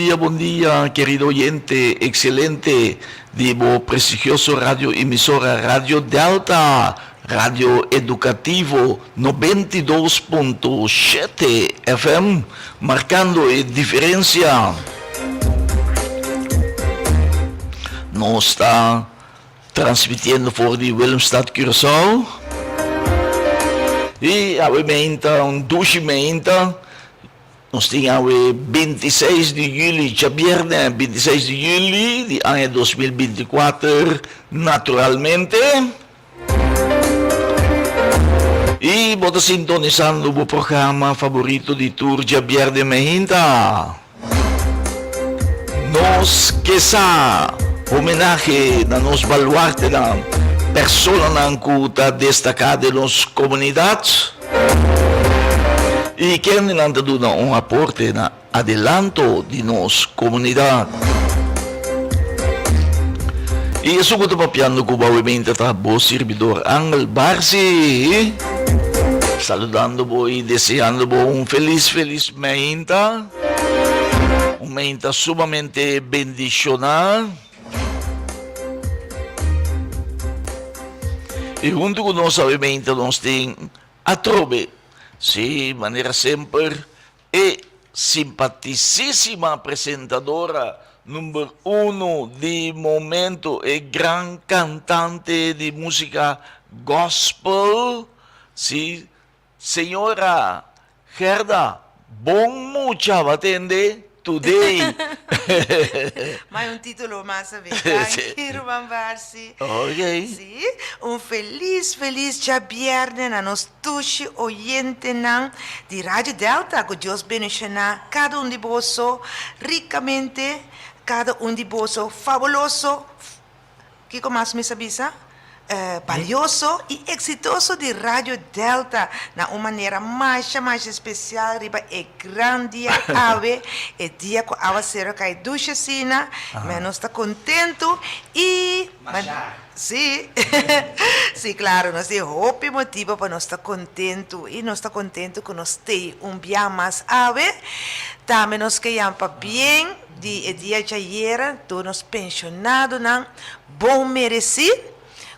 dia, bon dia, kerido oyente excelente di bo prestigioso radio emisora Radio Delta, radio educativo 92.7 FM, marcando e diferencia. Nos ta Transmitiendo for di Willemstad, Curaçao. I awe meinta, un dushi meinta. Nos tin awe 26 di juli, djabierne 26 di juli di aña 2024, naturalmente. I bo ta sintonisando bo programa favorito di tur djabierne meinta. Nos ke sa homenahe na nos baluartenan, personanan ku ta destaká den nos komunidat i kendenan ta duna un aporte na adelanto di nos komunidat. I esun ku ta papiando ku bo awemente ta bo sirbidor Angel Barsi, saludando bo i deseando bo un felis felis meinta. Un meinta sumamente bendishoná. I huntu ku nos awe meinta nos tin atrobe, sí, manera semper, e simpatisísima presentadora number uno di momento, e gran kantante di músika gospel, sí, Señora Gerda, bon mucha ba tende today. Mai un titulo mas a bes. Danki Ruman Barsi. Ok. Si, un felis felis djabierne na nos tushi oyentenan di Radio Delta. Ku Dios bendiciona kada un di boso rikamente, kada un di boso fabuloso. Kiko mas mi sa bisa? Balioso i eksitoso di Radio Delta na un manera masha masha spesial riba e gran dia awe, e dia ku awasero a kai dushi asina, me nos ta kontentu i Sí, sí klaro, nos tin hopi motibu pa nos ta kontentu i nos ta kontentu ku nos tei un bia mas awe. Tambe nos ke yama pabien Di e dia djayera tur nos pensionadonan bon meresí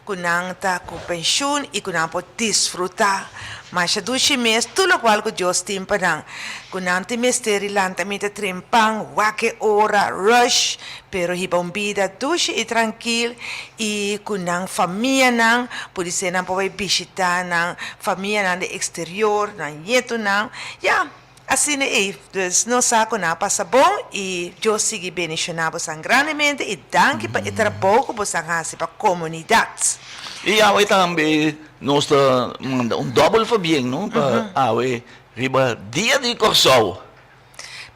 ku nan ta ku penshun i ku nan por disfrutá masha dushi mes tur lokual ku Dios tin pa nan. Ku nan tin mester di lanta mita trempan, wak e ora, rush, pero hiba un bida dushi i trankil i ku nan famianan, pudisé nan por bai bishitá nan famianan den eksterior, nan ñetonan, ya. Asina ei, dus nos sa ku nan a pasa bon i Dios sigui bendishoná bosan grandemente i danki pa e trabou ku bosan hasi pa komunidat. I awe tambe nos ta manda un dòbel fabien no pa awe riba Dia di Kòrsou.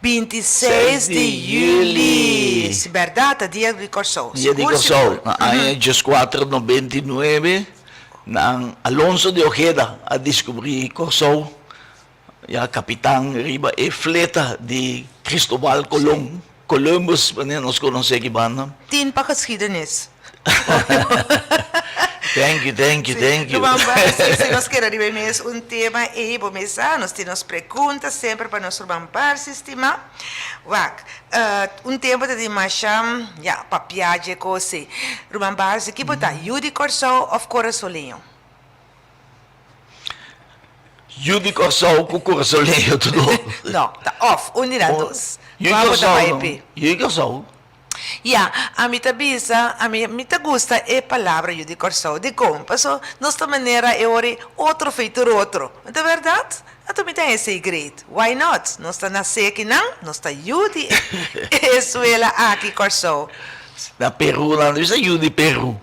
26 di yüli. Si bèrdat ta Dia di Kòrsou. Dia di Sigur Kòrsou. sigur. Na aña dieskuater nobenta i nuebe nan Alonso de Ojeda a diskubrí Kòrsou. Ya kapitan riba e fleta di Cristobal Colon, Columbus manera nos konosé aki banda. Tin pa geschiedenis. Thank you, thank you, thank you. Ruman Barsi, si nos keda riba e mes un tema ei, bo mes sa, nos tin nos pregunta semper pa nos ruman Barsi stimá. Wak, un tempu ta di masha, ya, papia dje kos ei. Ruman Barsi, ki bo ta, yu di Kòrsou òf kurasoleño? Yu di Kòrsou ku kurasoleño tur dos. No, ta òf, un di nan dos. Yu di Kua bo ta Kòrsou bai no. p'e? Yu di Kòrsou. Ya, ami ta bisa, ami mi ta gusta e palabra yu di Kòrsou. Dikon? Paso nos ta manera e ora ei otro fei tur otro. No ta bèrdat? Anto mi ta hesei great. Why not? Nos ta nasé akinan, nos ta yu di e suela aki, Kòrsou. Na Peru nan ta bisa yu di Peru.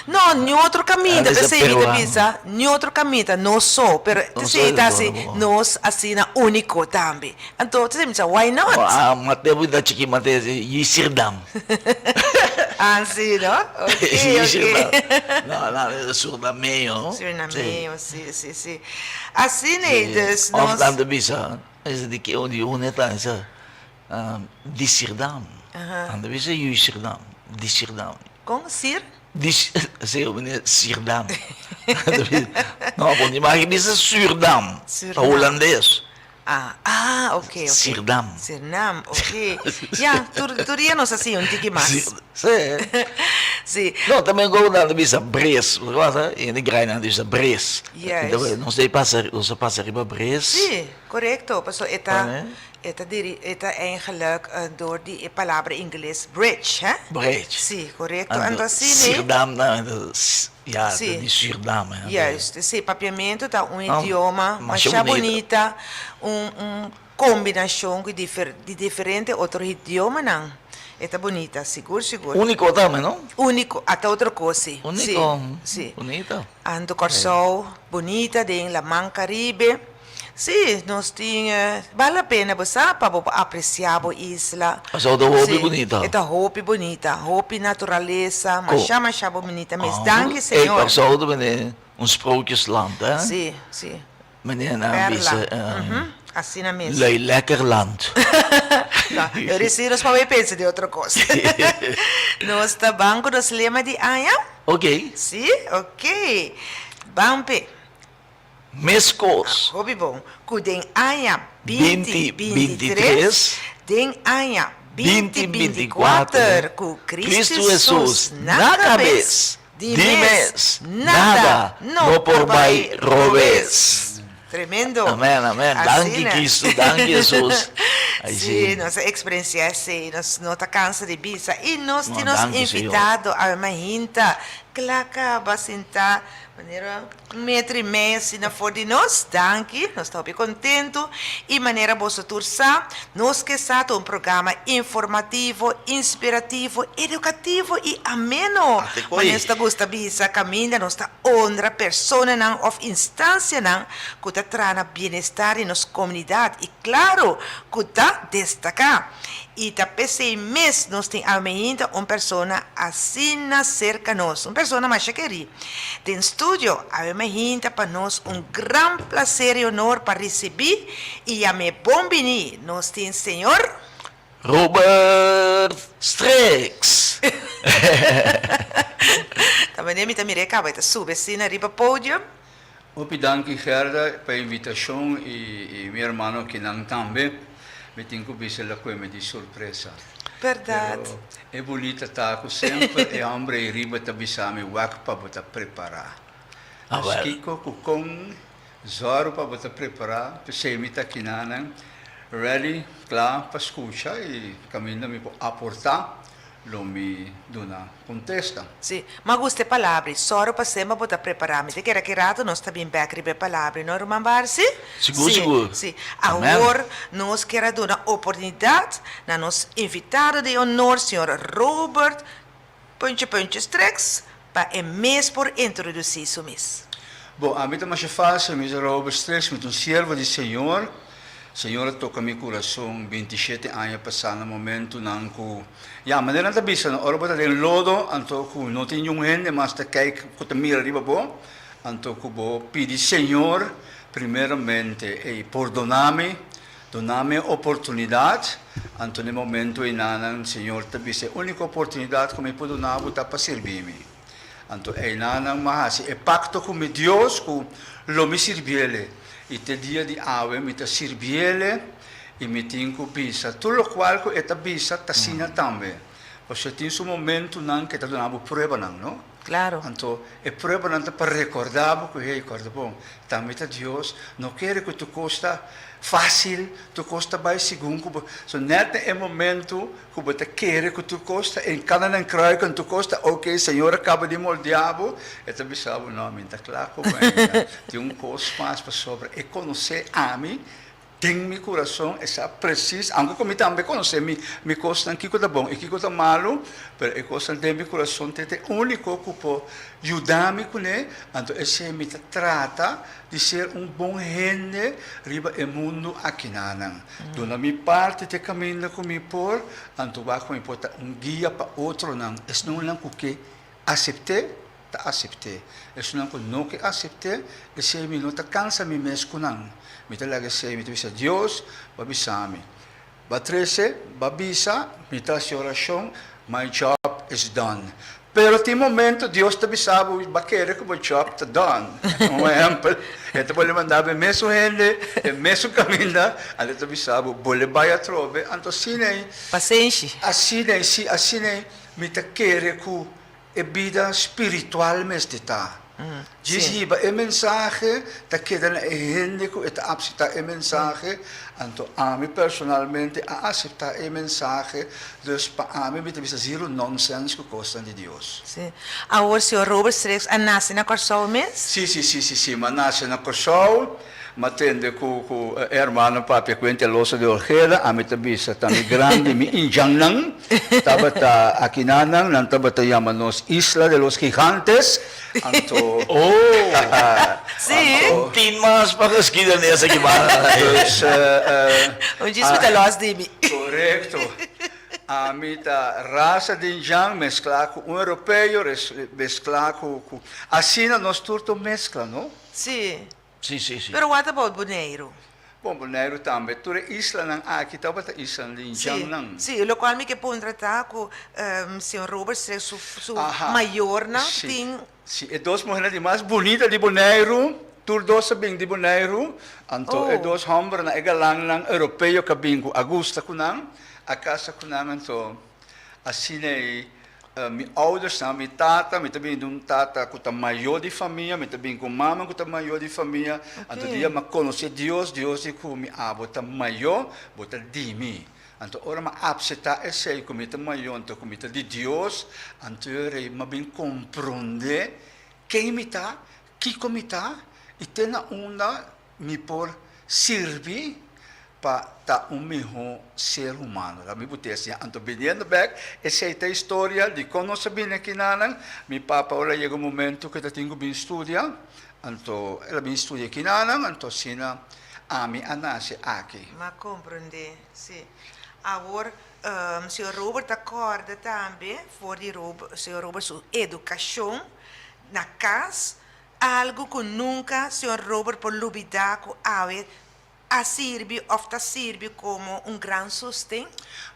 No, ni otro caminda, p'esei mi ta bisa, ni otro caminda, nos so, pero p'esei ta hasi nos asina unico tambe. Anto, p'esei mi bisa, why not? Ah, Mateo bo ta chiki Mateo si yi Sirdam. Ah, si, no? Ok, ok. No, no, Surdameo, no? Surdameo, si, si, si. Asina ei, dus nos. Of nan ta bisa, esa di ke di unda ta esa, di Sirdam. Nan ta bisa yu Sirdam, di Sirdam. Kon sir? Di si meneer Sirdam. No, bo ni mag bisa Surdam. Ta hulandes. Ah, ah, ok, ok. Sirdam. Sirnam, ok. Ya, tur, tur dia nos a siña un tiki mas. Si, si. Si. No, tambe go nan ta bisa bres, bo ta wak hende grai nan ta bisa bres. Juist. Nos ta pasa, nos a pasa riba bres. Si, korekto, pasobra e ta, e ta diri, e ta eigenlijk door di e palabra ingles bridge, hè? Bridge. Si, korekto. Anto asina e. Sirdam nan, Ya, Sí. di Suriname. Juist. Sí, papiamento ta un Ah, idioma masha masha bunita. bunita, un un combinacion cu difer di diferente otro idiomanan. E ta bunita, sigur sigur. Unico tambe, no? Unico, ata otro cos, sí. Unico, Sí, sí. bunita. Anto Corsou bunita den Laman Caribe. Sí, nos tin, bal la pena bo sa pa bo por aprecia bo isla. Pasobra ta hopi Sí, bunita. e ta hopi bunita, hopi naturalesa, Ko. masha masha bo bunita mes. Ah, Danki ey, Señor. Kòrsou ta bini un sprookjesland, hè? Sí, sí. Meneer nan Perla. bisa, Mhm, asina mes. Lui lekkerland. No, yo reci nos pa bay pensa di otro cos. Nos ta ban cu nos lema di aña? Ok. Sí? Ok. Ban p'e. Meskos. Hopi bon. Ku den aña binti 23, den aña 2024 ku Kristu Hesus na kabes, di mes nada no por bai robes. Tremendo. Amen, amen. Danki Kristu, danki Hesus. Sí, nos a eksperensiá esei, nos no ta kansa di bisa. I nos tin nos invitado awe mainta, kla kaba sintá manera. Un metro i mei asina for di nos. Danki, nos ta hopi kontentu. I manera boso tur sa, Nos Ke Sa ta un programa informativo, inspirativo, edukativo i ameno. Manera nos ta gusta bisa, kaminda nos ta honra personanan òf instansianan ku ta traha na bienestar di nos komunidat i klaro ku ta destaká. I ta p'esei mes nos tin awe-meinta un persona asina serka nos, un persona masha kerí. Den studio, awe mainta pa nos un gran placer y honor pa ricibi y yam'e bon bini. Nos tin señor. Robert Streeks. Ta manera mi ta mira e caba e ta subi asina riba podium. Hopi danki Gerda pa e invitacion y mi hermano kinan tambe. Mi tin cu bisa la cueme di sorpresa. Berdad. Pero e bunita ta cu semper e hombre ey riba ta bisa mi wak pa bo ta prepara. Ah, Dus wel. kico cu con zorg pa bo ta prepara, p'esey mi ta kinanan ready, cla pa scucha y caminda mi por aporta lo mi duna contesta. Sí, m'a gusta e palabra i sòru pa semper bo ta prepará. Mi ta kere ki rato nos ta bin bèk riba e palabra i no, ruman Barsi? Sigur, Sí, sigur. sí. Amen. Awor nos kier a duna oportunidat na nos invitado di honor, señor Robert Puntje Puntje Strix, pa e mes por introdusí su mes. Bo, ami ta masha fácil, mi ta Robert Strix, mi ta un siervo di Señor. Señor a toca mi curason 27 aña pasá na momentonan cu, ya, manera nan ta bisa, no, ora bo ta den lodo, anto cu no tin niun hende mas ta kijk cu ta mira riba bo, anto cu bo pidi Señor primeramente, ey, pordona mi, duna mi e oportunidad, anto na e momento eynanan Señor ta bisa, e unico oportunidad cu mi por duna bo ta pa sirbi mi. Anto eynanan m'a hasi e pakto ku mi Dios ku lo mi sirbiele, i te dia di awe mi ta sirbiele i mi tin ku bisa tur lokual ku e ta bisa ta asina tambe. Pasobra tin su momentunan ku e ta duna bo pruebanan, no? Klaro. Anto e pruebanan ta pa rekordá bo ku, hey, kòrda bon, tambe ta Dios no kere ku tur kos ta fásil, tur kos ta bai segun ku bo. So nèt na e momentu Ku bo ta kere ku tur kos ta en kanan en kruiken, tur kos ta oke, Señor a kaba di moldeá bo, e ta bisa bo, no, mi no ta kla ku bo ainda, tin un kos mas pasobra e konosé ami den mi kurason, e sa presis, aunke ku mi tambe konosé mi mi kosnan kiko ta bon i kiko ta malu, pero e kosnan den mi kurason ta e úniko ku por yuda mi kuné, anto esei mi ta trata di ser un bon hende riba e mundu akinanan. Duna mi parti te kaminda ku mi por, anto wak ku mi por ta un guia pa otronan. Esnunnan ku ke asept'é, ta asept'é. Esnunnan ku no ke asept'é, esei mi no ta kansa mi mes ku nan. Mi ta laga esei, mi ta bisa, Dios, bo a bisa mi. Bo a trese, bo a bisa, mi ta hasi orashon, my job is done. Pero tin momento Dios ta bisa bo, ba kere ku bo job ta done. Un ehempel, e ta bole manda bo e mesun hende, e mesun kaminda, anto e ta bisa bo, bole bai atrobe. Anto asina ei. Pasenshi. Asina ei, si, asina ei mi ta kere ku e bida spiritual mester ta. Djis hiba e mensahe ta keda na e hende ku e ta apseptá e mensahe, anto ami personalmente a aseptá e mensahe, dus pa ami mi ta bisa zero nonsens ku kosnan di Dios. Sí. Awor señor Robert Streeks a nase na Kòrsou mes? Sí, sí, sí, sí, sí, mi a nase na Kòrsou, mi a tende ku ku e hermano papia kuenta el oso de Ojeda, ami ta bisa ta mi grandi, mi indjannan tabata akinanan, nan tabata yama nos Isla de los Gigantes, Anto. Oh! Sí. Anto. Tin mas pa geskida nes aki banda. Dus. Un djis mi ta los di mi. Korekto. Ami ta rasa di indjan mesklá ku un europeo, mesklá ku. Asina nos tur ta meskla, no? Sí. Sí, sí, sí. Pero what about Boneiru? Bon, Boneiru tambe. Tur e islanan aki tabata islanan di indjannan. Sí, sí. Lokual mi ke puntra ta ku señor Robert Streek su su mayornan tin. Sí, e dos muhernan di mas bunita di Boneiru, tur dos a bin di Boneiru. Anto e dos hòmbernan, e galannan europeo ku a bin ku a gusta ku nan, a kasa ku nan. Anto Asina ei, mi oudersnan, mi tata, mi ta bini di un tata ku ta mayó di famia, mi ta bini ku un mama ku ta mayó di famia. Anto dia mi a konosé Dios, Dios di ku mi, Abo ta mayó, bo ta di mi. Anto ora mi a apseptá esei ku mi ta mayó, anto ku mi ta di Dios, anto e rei mi a bin komprondé ken mi ta, kiko mi ta i te na unda Mi por sirbi pa ta un mihó ser humano. La mi por te siña. Anto biniendo bek, esei ta historia di kon nos a bini akinanan. Mi papa ora yega un momento ku e ta tin ku bin studia, anto el a bin studia akinanan, anto asina ami a nase aki. M'a komprendé, sí. Awor, señor Robert ta kòrda tambe for di señor Robert su edukashon na kas, Algu ku nunka señor Robert por lubidá ku awe a sirbi òf ta sirbi komo un gran sosten?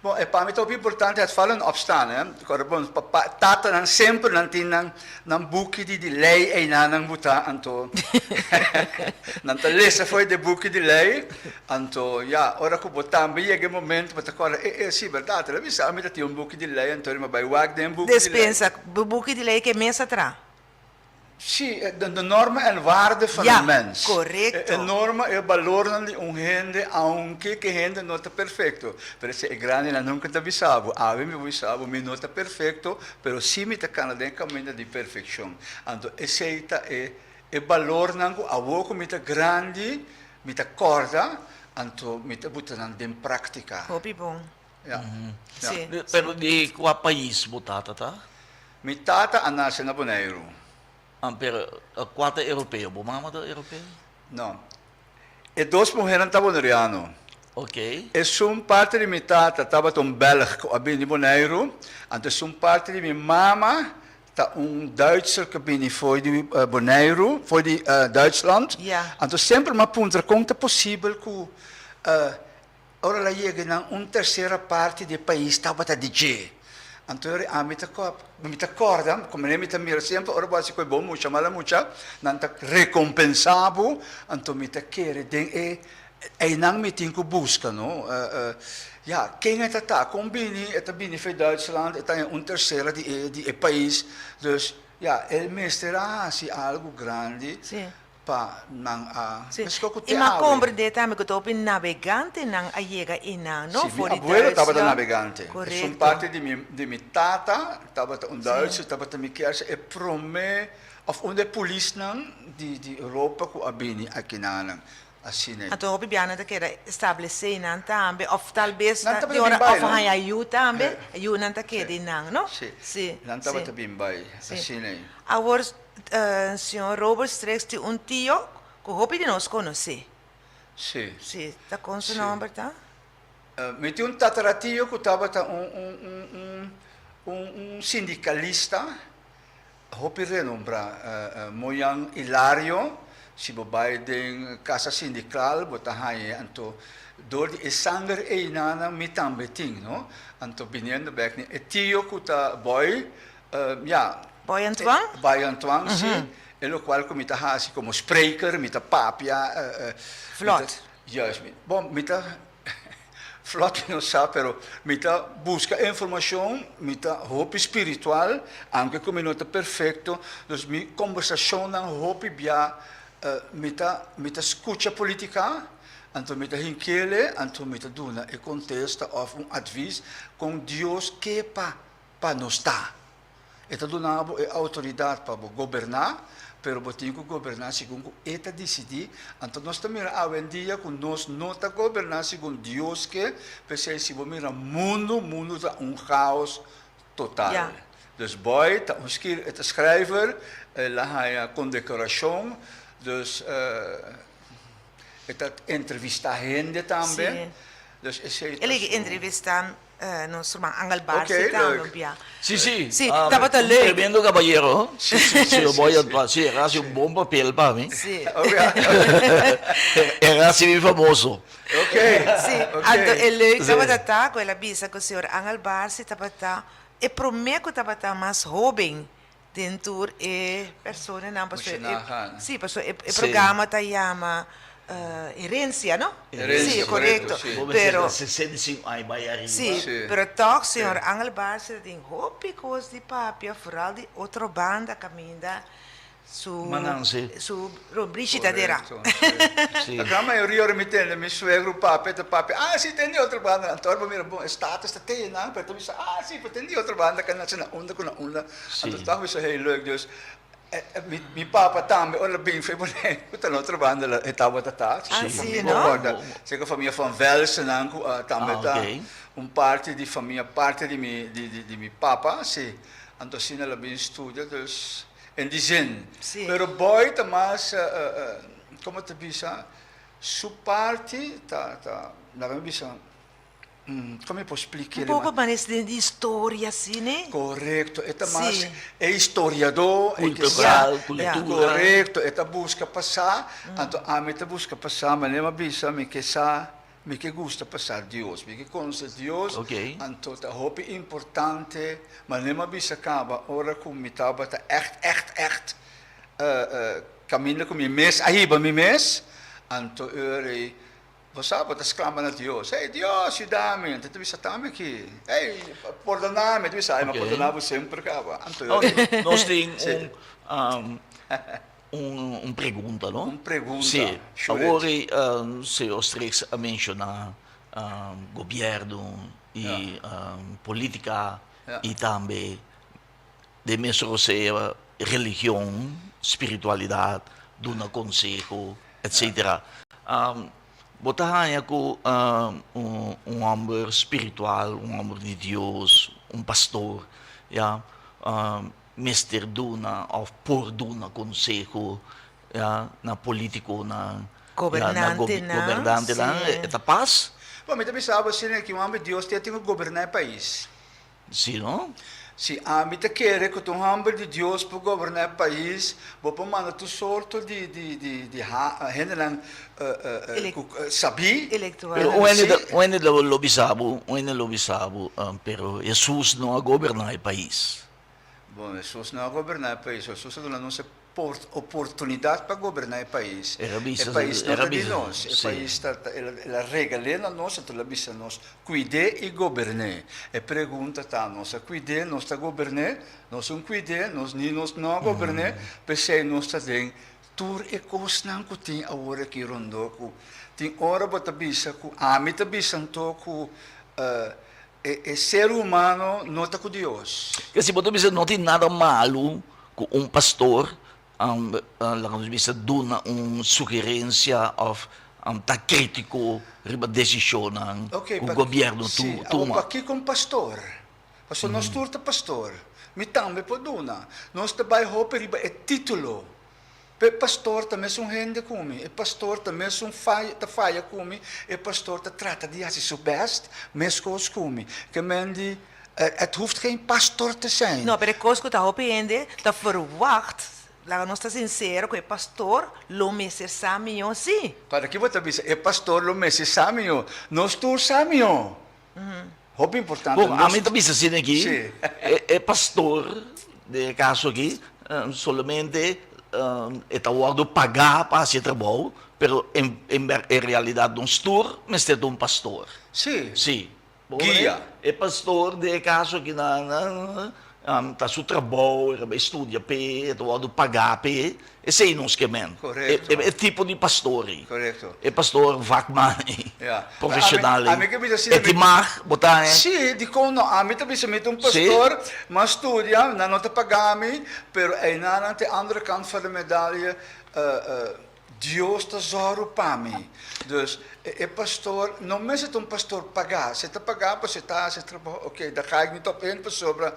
Bon, e pa mi ta hopi importante het vallen en opstaan, hè. Kòrda bon, papa, tatanan semper nan tin nan nan buki di di lei einan nan butá, anto nan ta lesa for di e buki di lei, anto ya, ora ku bo tambe yega e momento bo ta kòrda, e e si bèrdat, el a bisa mi ta tin un buki di lei, anto mi a bai wak den e buki di lei. Despensa, bo buki di lei ke mes a traha? Sí, de norma en waarde van Ja, een mens. korekto. E norma e balornan di un hende, aunke ku e hende no ta perfekto. Pero esei e grandinan nunka ta bisa bo. Awe mi por bisa bo, mi no ta perfekto, pero sí mi ta kana den e kaminda di perfekshon. Anto esei ta e e balornan ku awor ku mi ta grandi, mi ta kòrda, anto mi ta buta nan den práktika. Hopi bon. Ja, ja. Sí. Pero di kua pais bo tata ta? Mi tata a nase na Boneiru. Ah, pero kua ta europeo? Bo mama ta europeo? No. E dos muhernan ta boneriano. Ok. Esun parti di mi tata tabata un Belg ku a bini Boneiru, anto esun parti di mi mama ta un Duitser ku a bini for di Boneiru, for di Duitsland. Ja. Anto semper mi a puntra kon ta posibel ku Ora el a yega nan, un tersera parti di e pais tabata di dje. Anto ora ami ta mi ta kòrda, komo mi ta mira semper ora bo hasi ku e bon mucha, mala mucha, nan ta rekompensá bo, anto mi ta kere den e einan mi tin ku buska, no. Ya, ken e ta ta? Kon bini e ta bini for Duitsland, e ta haña un tersera di e di e pais, dus ya, e mester a hasi algu grandi. Pa nan a Sí. Mesko ku te I m'a awe. komprendé tambe ku ta hopi nabegantenan a yega einan, no? Sí, mi For di abuelo tabata Duitsland. nabegante. Esun Korekto. parti di mi di mi tata tabata un Sí. Duitser, tabata mi kier ser e promé òf un di e polisnan di di Europa ku a bini akinanan. Asina ei. Anto hopi bianan ta keda establesé einan tambe òf tal bes Nan ta tabata di ora bin bai, òf no? haña yu tambe, Sí. yunan ta keda Sí. einan, no? Sí. Sí, Nan sí. tabata bin bai. Sí. Asina ei. Awor Señor Robert Streeks tin un tio cu hopi di nos conoce. Sí. Sí, ta con su Sí. nomber ta? Mi tin un tataratio cu tabata un, un, un, un, un, un sindicalista hopi renombra, Moyan Hilario, si bo bay den casa sindical bo ta hañ'e, anto dor di e sanger eynanan mi tambe tin, no? Anto biniendo bek ni e tio cu ta boy. Ya. Boy Antoine? Boy Antoine, si. E lokual ku mi ta hasi komo spreker, mi ta papia. Vlot. Juist. Bon, mi ta, vlot mi no sa, pero mi ta buska informashon, mi ta hopi spiritual, aunke ku mi no ta perfekto, dus mi kombersashonnan hopi bia mi ta, mi ta skucha politika, anto mi ta hinkele, anto mi ta duna e kontesta òf un advis kon Dios ke pa pa nos ta. E ta duna bo e outoridat pa bo goberná, pero bo tin ku goberná segun ku e ta disidí. Anto nos ta mira awendia ku nos no ta goberná segun Dios ke, p'esei si bo mira mundu, mundu ta un chaos total. Ya. Dus Boy ta un skir, e ta schrijver, el a haña kondekorashon, dus e ta entrevistá hende tambe. Sí. Dus esei ta El a su. entrevistá Nos ruman Angel Barsi Ok, ta leuk. no bia. Sí, sí. Sí, Ah, tabata un leuk. tremendo caballero. Sí, sí, sí. Voy a, sí, era así un bon papel pa mi. Sí. Ok. Era así mi famoso. Ok. Sí, Ok. anto e leuk Sí. tabata ta ku el a bisa ku señor Angel Barsi tabata e promé ku tabata mas hóben Den tur e personanan pasobra Mucha naga. e si pasobra e e Sí. programa ta yama Herencia no? Herencia, Si korekto korekto, si. Bo mester pero ta 65 aña bai ariba. si Sí. pero tòg señor Angel Barcia tin hopi kos di papia foral di otro banda kaminda su Mananse. su rombrishi ta dera. Korekto, si. Sí. La gran mayoria ora mi tende mi suegro papia ta papia, ah si ten di otro banda, anto ora bo mira bon e status ta te nan, pero ta bisa ah si pero ten di otro banda ka na na unda ku na unda. Sí. Anto ta bisa heel leuk, dus mi mi papa tambe ora el a bin fe Boneiru ku ta na otro banda la e tabata ta. Ah Sí. si Mi no? corda, seka famia van Velsennan ku tambe Ah, ta ok. un parti di famia parti di mi di di di mi papa, si. Anto asina el a bin studia, dus En di zin. Sí. Pero Boy ta mas, como ta bisa, su parti ta, ta, laga mi bisa, como mi por splica Un poco manes den di historia así, ne? Correcto, e ta mas Sí. e historiador, e ke sa, Cultural, Ya. cultura. Correcto, e ta busca pa sa, anto ami ta busca pa sa, manera mi a bisa mi ke sa Mi ke gusta pasa Dios, mi ke conoce Dios, Ok. anto ta hopi importante, manera mi a bisa caba ora cu mi tabata echt, echt, echt caminda cu mi mes a hiba mi mes, anto ora ei, bo sa, bo ta sclama na Dios, hey Dios yuda mi, anto e ta bisa tambe aki, hey pordona mi, e ta bisa, ay mi a Ok. pordona bo semper caba, anto Oh, ora ei, nos tin si. un Un un pregunta, no? Un pregunta, Sí. Shuret. Awor señor Strix a menciona gobierno y politica y tambe den mes rosea religion, spiritualidad, duna conseho, etcetera. Bo ta haña ku un homber spiritual, un homber di Dios, un pastor, ya, mester duna òf por duna konseho, ya, na politikonan, ya, na Gobernantenan, gobernantenan, sí. e ta pas? Bon, mi ta bisa bo asina ki un homber di Dios tin ku goberná e pais. Si no? Si ami ta kere ku ta un hòmber di Dios por goberná e pais, bo por manda tur sorto di di di di hendenan ku sabí. Elektual. Pero un hende ta un hende lo bisa bo, un hende lo bisa bo, pero Hesus no a goberná e pais. Bon, Hesus no a goberná e pais. Hesus a duna nos e oportunidat pa goberná e pais. E E pais no ta di nos. E pais ta, el a regal'é na nos, anto el a bisa nos, Kuid'é i gobern'é. E pregunta ta, nos a kuid'é, nos ta gobern'é? Nos un kuid'é, nos ni nos no a gobern'é, p'esei nos ta den tur e kosnan ku tin awor aki rondó ku tin ora bo ta bisa ku ami ta bisa anto ku e ser humano no ta ku Dios. Ke si bo ta bisa no tin nada malu ku un pastor laga nos bisa duna un sugerencia of ta critico riba decisionnan Ok, ku pa, gobierno si, awor tuma. pakiko un pastor? Pasobra nos tur ta pastor. Mi tambe por duna. Nos ta bai hopi riba e titulo. Pero e pastor ta mesun hende ku mi, e pastor ta mesun faya, ta faya ku mi, e pastor ta trata di hasi su best meskos ku mi. Ke men di, Het hoeft geen pastor te zijn. No, pero e kos ku ta hopi hende ta verwagt, laga nos ta sinsero ku e pastor lo mester sa mihó si. Para ki bo ta bisa e pastor lo mester sa mihó? Nos tur sa mihó. Hopi importante. Bon, ami ta bisa asina aki, e pastor. Den e kaso aki, solamente e ta wòrdu pagá pa hasi e trabou, pero en en realidat nos tur mester ta un pastor. Sí. Sí. Guia. E pastor den e kaso aki nan ta su trabou, e ta bai studia p'e, e ta wòrdu pagá p'e, esei nos ke men. Korekto. E tipo di pastor ei. Korekto. E pastor vakman ei. Ya. Profesional ei. Ami ke bisa asina. E tin mag bo ta haña. Sí, dikon no? Ami ta bisa mi ta un pastor, mi a studia, nan no ta paga mi, pero einan nan ta e andere kant van de medaille, Dios ta zòru pa mi. Dus, e pastor no mester ta un pastor pagá. Si e ta pagá pasobra e ta hasi e trabou, oké, daar ga ik niet op in pasobra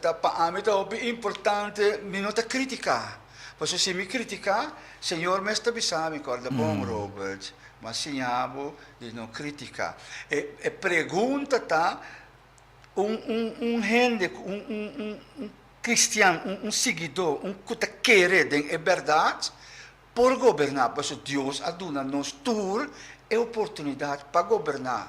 ta pa ami ta hopi importante mi no ta kritiká. Pasobra si mi kritiká, Señor mes ta bisa mi, kòrda bon Robert, mi a siña bo di no kritiká. E e pregunta ta, un un un hende, un un un un Kristian, un un siguidó, un ku ta kere den e bèrdat, por goberná, pasobra Dios a duna nos tur e oportunidat pa goberná.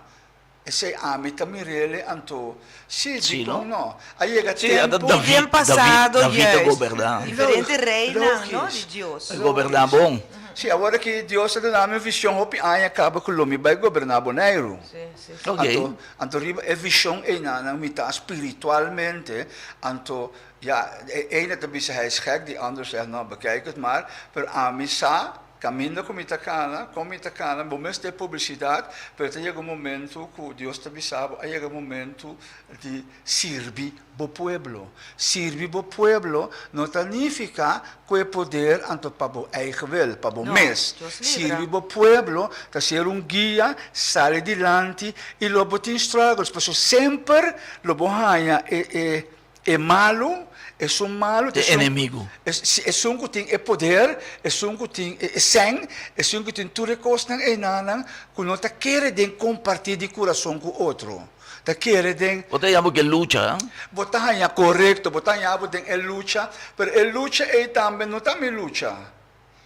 Esei ami ta mir'el anto, sí, Sí, dikon no? no? A yega Sí, a ta tempu. David, Den David, pasado David a juist, goberná. diferente reinan, no, Logis, di Dios. A goberná bon. Sí, awor aki Dios a duna mi un vision hopi aña kaba ku lo mi bai goberná Boneiru. Sí, sí, sí. Ok. Anto, anto riba e vision einan mi ta spiritualmente, anto ya, e ene ta bisa hij is gek, di ander zegt no, bekijk het maar, pero ami sa kaminda ku mi ta kana, kon mi ta kana, bo mester publisidat, pero ta yega un momento ku Dios ta bisa bo, a yega un momento di sirbi bo pueblo. Sirbi bo pueblo no ta nifiká ku e poder anto pa bo eigen wil, pa bo No, mes. Dios libra. Sirbi bo pueblo ta ser un guia, sali dilanti i lo bo tin struggles, pasobra semper lo bo haña e e e malu, esun malu ta E esun enemigu. esun ku tin e poder, esun ku tin e sèn, esun ku tin tur e kosnan einanan ku no ta kere den kompartí di kurason ku otro. Ta kere den. Bo ta haña bo ke lucha. Bo ta haña korekto, bo ta haña bo den e lucha, pero e lucha ei tambe no ta mi lucha.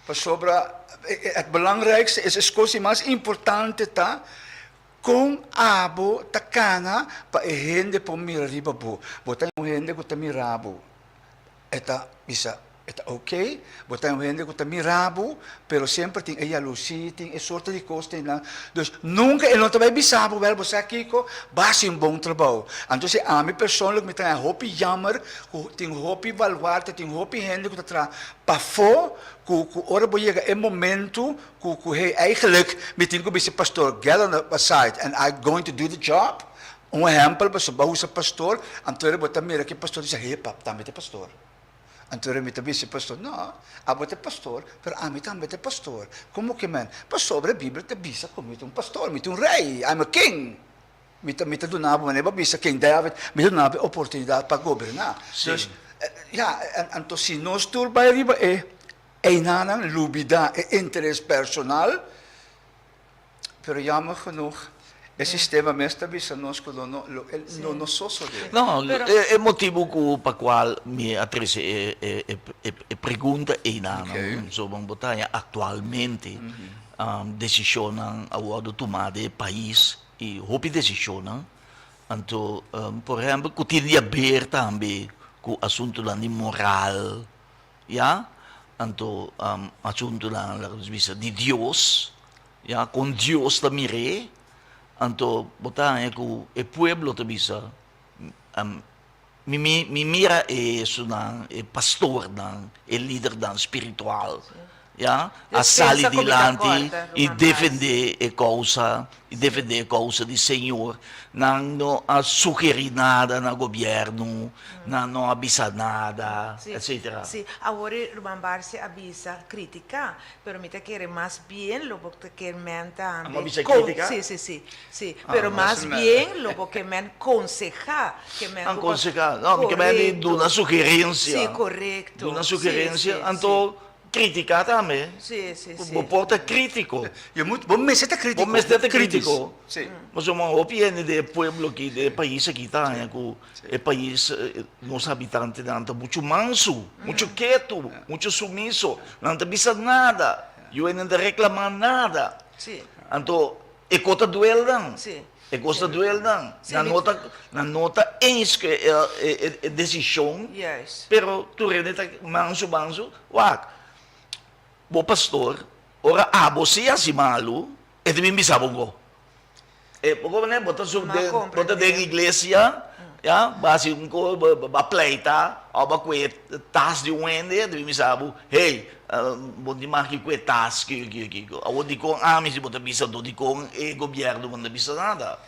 Pasobra het belangrijkste is, e kos di mas importante ta kon abo ta kana pa e hende por mira riba bo. Bo ta un hende ku ta mira bo, e ta bisa e ta ok, bo ta un hende ku ta mira bo, pero semper tin e yalusí, tin e sorto di kos einan. Dus nunka e no ta bai bisa bo, wèl bo sa kiko, bo a hasi un bon trabou. Anto si ami persoonlijk mi ta haña hopi jammer ku tin hopi baluarte, tin hopi hende ku ta traha pafó ku ku ora bo yega e momento ku ku hey eigenlijk mi tin ku bisa pastor get on the side and I going to do the job, un ehempel pasobra bo a usa pastor anto ora bo ta mira ki pastor bisa hey pap tambe ta pastor anto ora mi ta bisa pastor no abo ta pastor pero ami tambe ta pastor komo ke men pasobra e biblia ta bisa ku mi ta un pastor mi ta un rey I'm a king. Mi ta mi ta duna bo, manera bo a bisa King David, mi ta duna bo e oportunidat pa goberná. Sí. Dus, ya, anto si nos tur bai riba e einanan, lubidá e interes personal, pero jammer genoeg, e sistema mes ta bisa nos ku lo no, lo e lo no sosodé. No, Pero. e e motibu ku pa kual mi a trese e e e e e pregunta einanan, Oké. so bo ta haña aktualmente desishonnan a wòrdu tumá den e pais, I hopi desishonnan, anto por ehèmpel ku tin di haber tambe ku asuntunan di moral, ya, anto asuntunan laga nos bisa di Dios, ya, kon Dios ta mir'é, anto bo ta haña ku e pueblo ta bisa Mi mi mira e esunnan, e pastornan, e lidernan spiritual, ya, a sali dilanti i defendé e kousa, i defendé e kousa di Señor. Nan no a sugerí nada na gobièrnu, nan no a bisa nada, etcetera. Sí, awor e ruman Barcia a bisa kritiká, pero mi ta kere mas bien lo bo ta ker men tambe. Amo a bisa kritiká? Sí, sí, sí. Sí, pero mas bien lo bo ke men konsehá, ke men ku pa. Konsehá, no, mi ke men di duna sugerensia. Sí, korekto. Duna sugerensia, anto kritiká tambe. Sí, sí, sí. Bo por ta krítiko. Je moet, bo mester ta krítiko. Bo mester ta krítiko. Sí. Pasobra hopi hende den e pueblo aki, den e pais aki ta haña ku e pais, nos habitantenan ta muchu mansu, muchu ketu, muchu sumiso. Nan ta bisa nada, yu hende no ta reklamá nada. Sí. Anto E ko ta duel nan. Sí. E kos ta duel nan. Nan no ta, nan no ta eens ku e e desishon, pero tur hende ta mansu mansu. Wak, bo pastor, ora abo si hasi malu, e ta bin bisa bo go. E poko manera bo ta sub den, bo ta den iglesia, ya, bo hasi un kos, bo a pleita òf bo a kue tas di un hende, e ta bin bisa bo, hey, bo tin mag di kue tas ki ki ki. Awor dikon ami si bo ta bisa anto dikon e gobièrnu bo no ta bisa nada?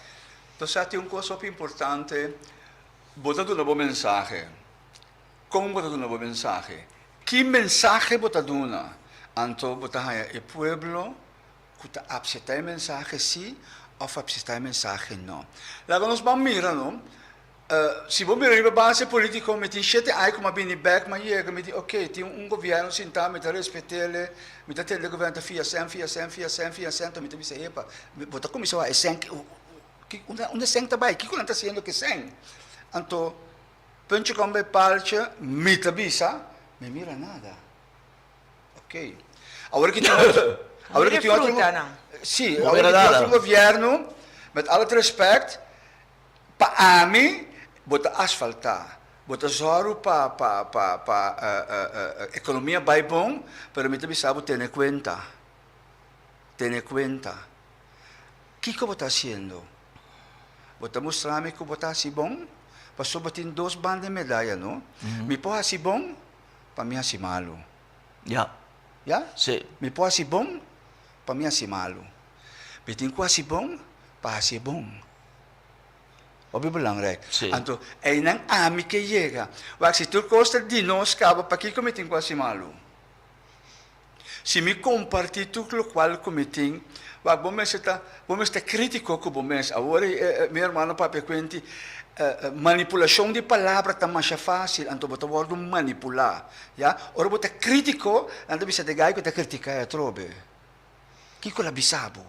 Entonces sa tin un kos hopi importante, bo ta duna bo mensahe, kon bo ta duna bo mensahe, ki mensahe bo ta duna, anto bo ta haña e pueblo Ku ta apseptá e mensahe sí òf apseptá e mensahe no. Laga nos ban mira no. Si bo mira riba base polítiko mi tin shete aña ku mi a bini bèk mi a yega mi di oke tin un gobièrnu sintá mi ta respet'é mi ta tende e gobièrnu ta fia sèn fia sèn fia sèn fia sèn mi ta bisa epa bo ta kuminsá wak e sèn unda e sèn ta bai kiko nan ta hasiendo ku e sèn anto puntje kom bij paaltje mi ta bisa mi mira nada. Ok. Awor ki tin otro, awor ki tin otro, sí, awor ki tin otro gobierno, met al het respect, pa ami bo ta asfalta, bo ta zòru pa pa pa pa ekonomia bai bon, pero mi ta bisa bo tene kuenta, tene kuenta. Kiko bo ta hasiendo? Bo ta mustra mi ku bo ta hasi bon? Pasobra bo tin dos banda di medaya, no? Mi por hasi bon, Pa mi hasi malu. Ya. Ya? Sí. Mi por hasi bon, pa mi hasi malu. Mi tin ku hasi bon, pa hasi e bon. Hopi belangrijk. Sí. Anto, einan ami ke yega. Wak, si tur kos ta di nos kaba, pakiko mi tin ku hasi malu? Si mi kompartí tur lokual ku mi tin, wak bo mester ta, bo mester ta krítiko ku bo mes. Awor mi hermano papia kuenti, manipulashon di palabra ta masha fásil, anto bo ta wòrdu manipulá, ya. Ora bo ta krítiko, nan ta bisa de gai ku ta kritiká e atrobe. Kiko el a bisa bo?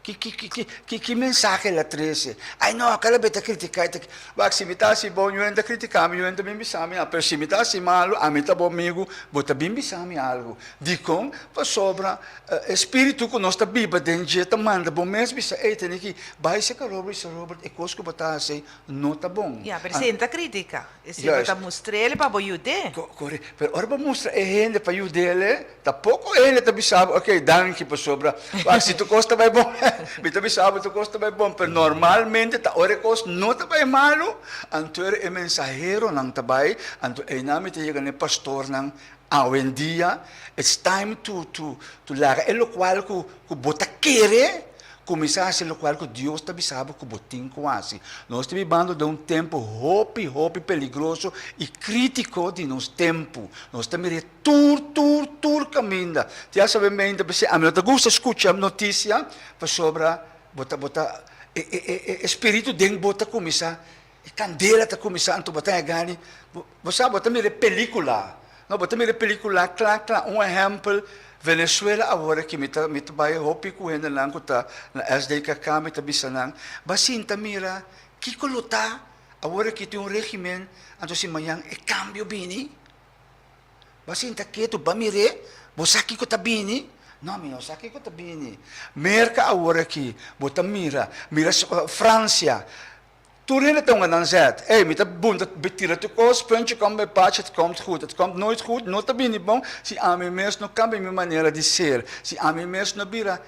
Ki ki ki ki ki ki mensahe el a trese? Ai no, kada bes ta kritiká i ta Wak, si mi ta hasi bon, yu hende ta kritiká mi, yu hende ta bin bisa mi algu. Pero si mi ta hasi malu, ami ta bo amigu, bo ta bin bisa mi algu. Dikon? Pasobra e spiritu ku nos ta biba den dje ta manda bo mes bisa, ey, tene ki bai seka Robert i bisa, Robert, e kos ku bo ta hasi no ta bon. Ya, pero esei no ta kritiká. Esei bo ta mustr'el pa bo yud'é. Kore, pero ora bo mustra e hende pa yud'el, ta poko hende ta bisa bo, ok, danki pasobra wak si tur kos ta bai bon, mi ta bisa bo tur kos ta bai bon, pero normalmente ta ora e kos no ta bai malu, anto e mensaheronan ta bai, anto einan mi ta yega na e pastornan awendia, it's time to to to laga e lokual ku ku bo ta kere Kuminsá hasi lokual ku Dios ta bisa bo ku bo tin ku hasi. Nos ta bibando den un tempu hopi, hopi peligroso i krítiko di nos tempu. Nos ta mira e tur, tur, tur kaminda. Ti a sabe mente p'esei ami no ta gusta skucha notisia pasobra bo ta, bo ta, e, e, e, e spiritu den bo ta kuminsá E kandela ta kuminsá anto bo ta yega di, bo sa bo ta mira e pelikula, no bo ta mira e pelikula kla kla, un ehèmpel Venezuela awor aki mi ta mi ta bai hopi ku hendenan ku ta na SDKK mi ta bisa nan ba sinta mira kiko lo ta awor aki tin un regimen anto si mañan e kambio bini. Bo a sinta ketu, bo a mir'é, bo sa kiko ta bini? No, mi no sa kiko ta bini. Merka awor aki, bo ta mira, mira Fransia, tur hende ta hunga nan zet. Ey, mi ta bunta tira tur kos, puntje komt bij paatje, het komt goed. Het komt nooit goed, no ta bini bon si ami mes no kambia mi manera di ser, si ami mes no bira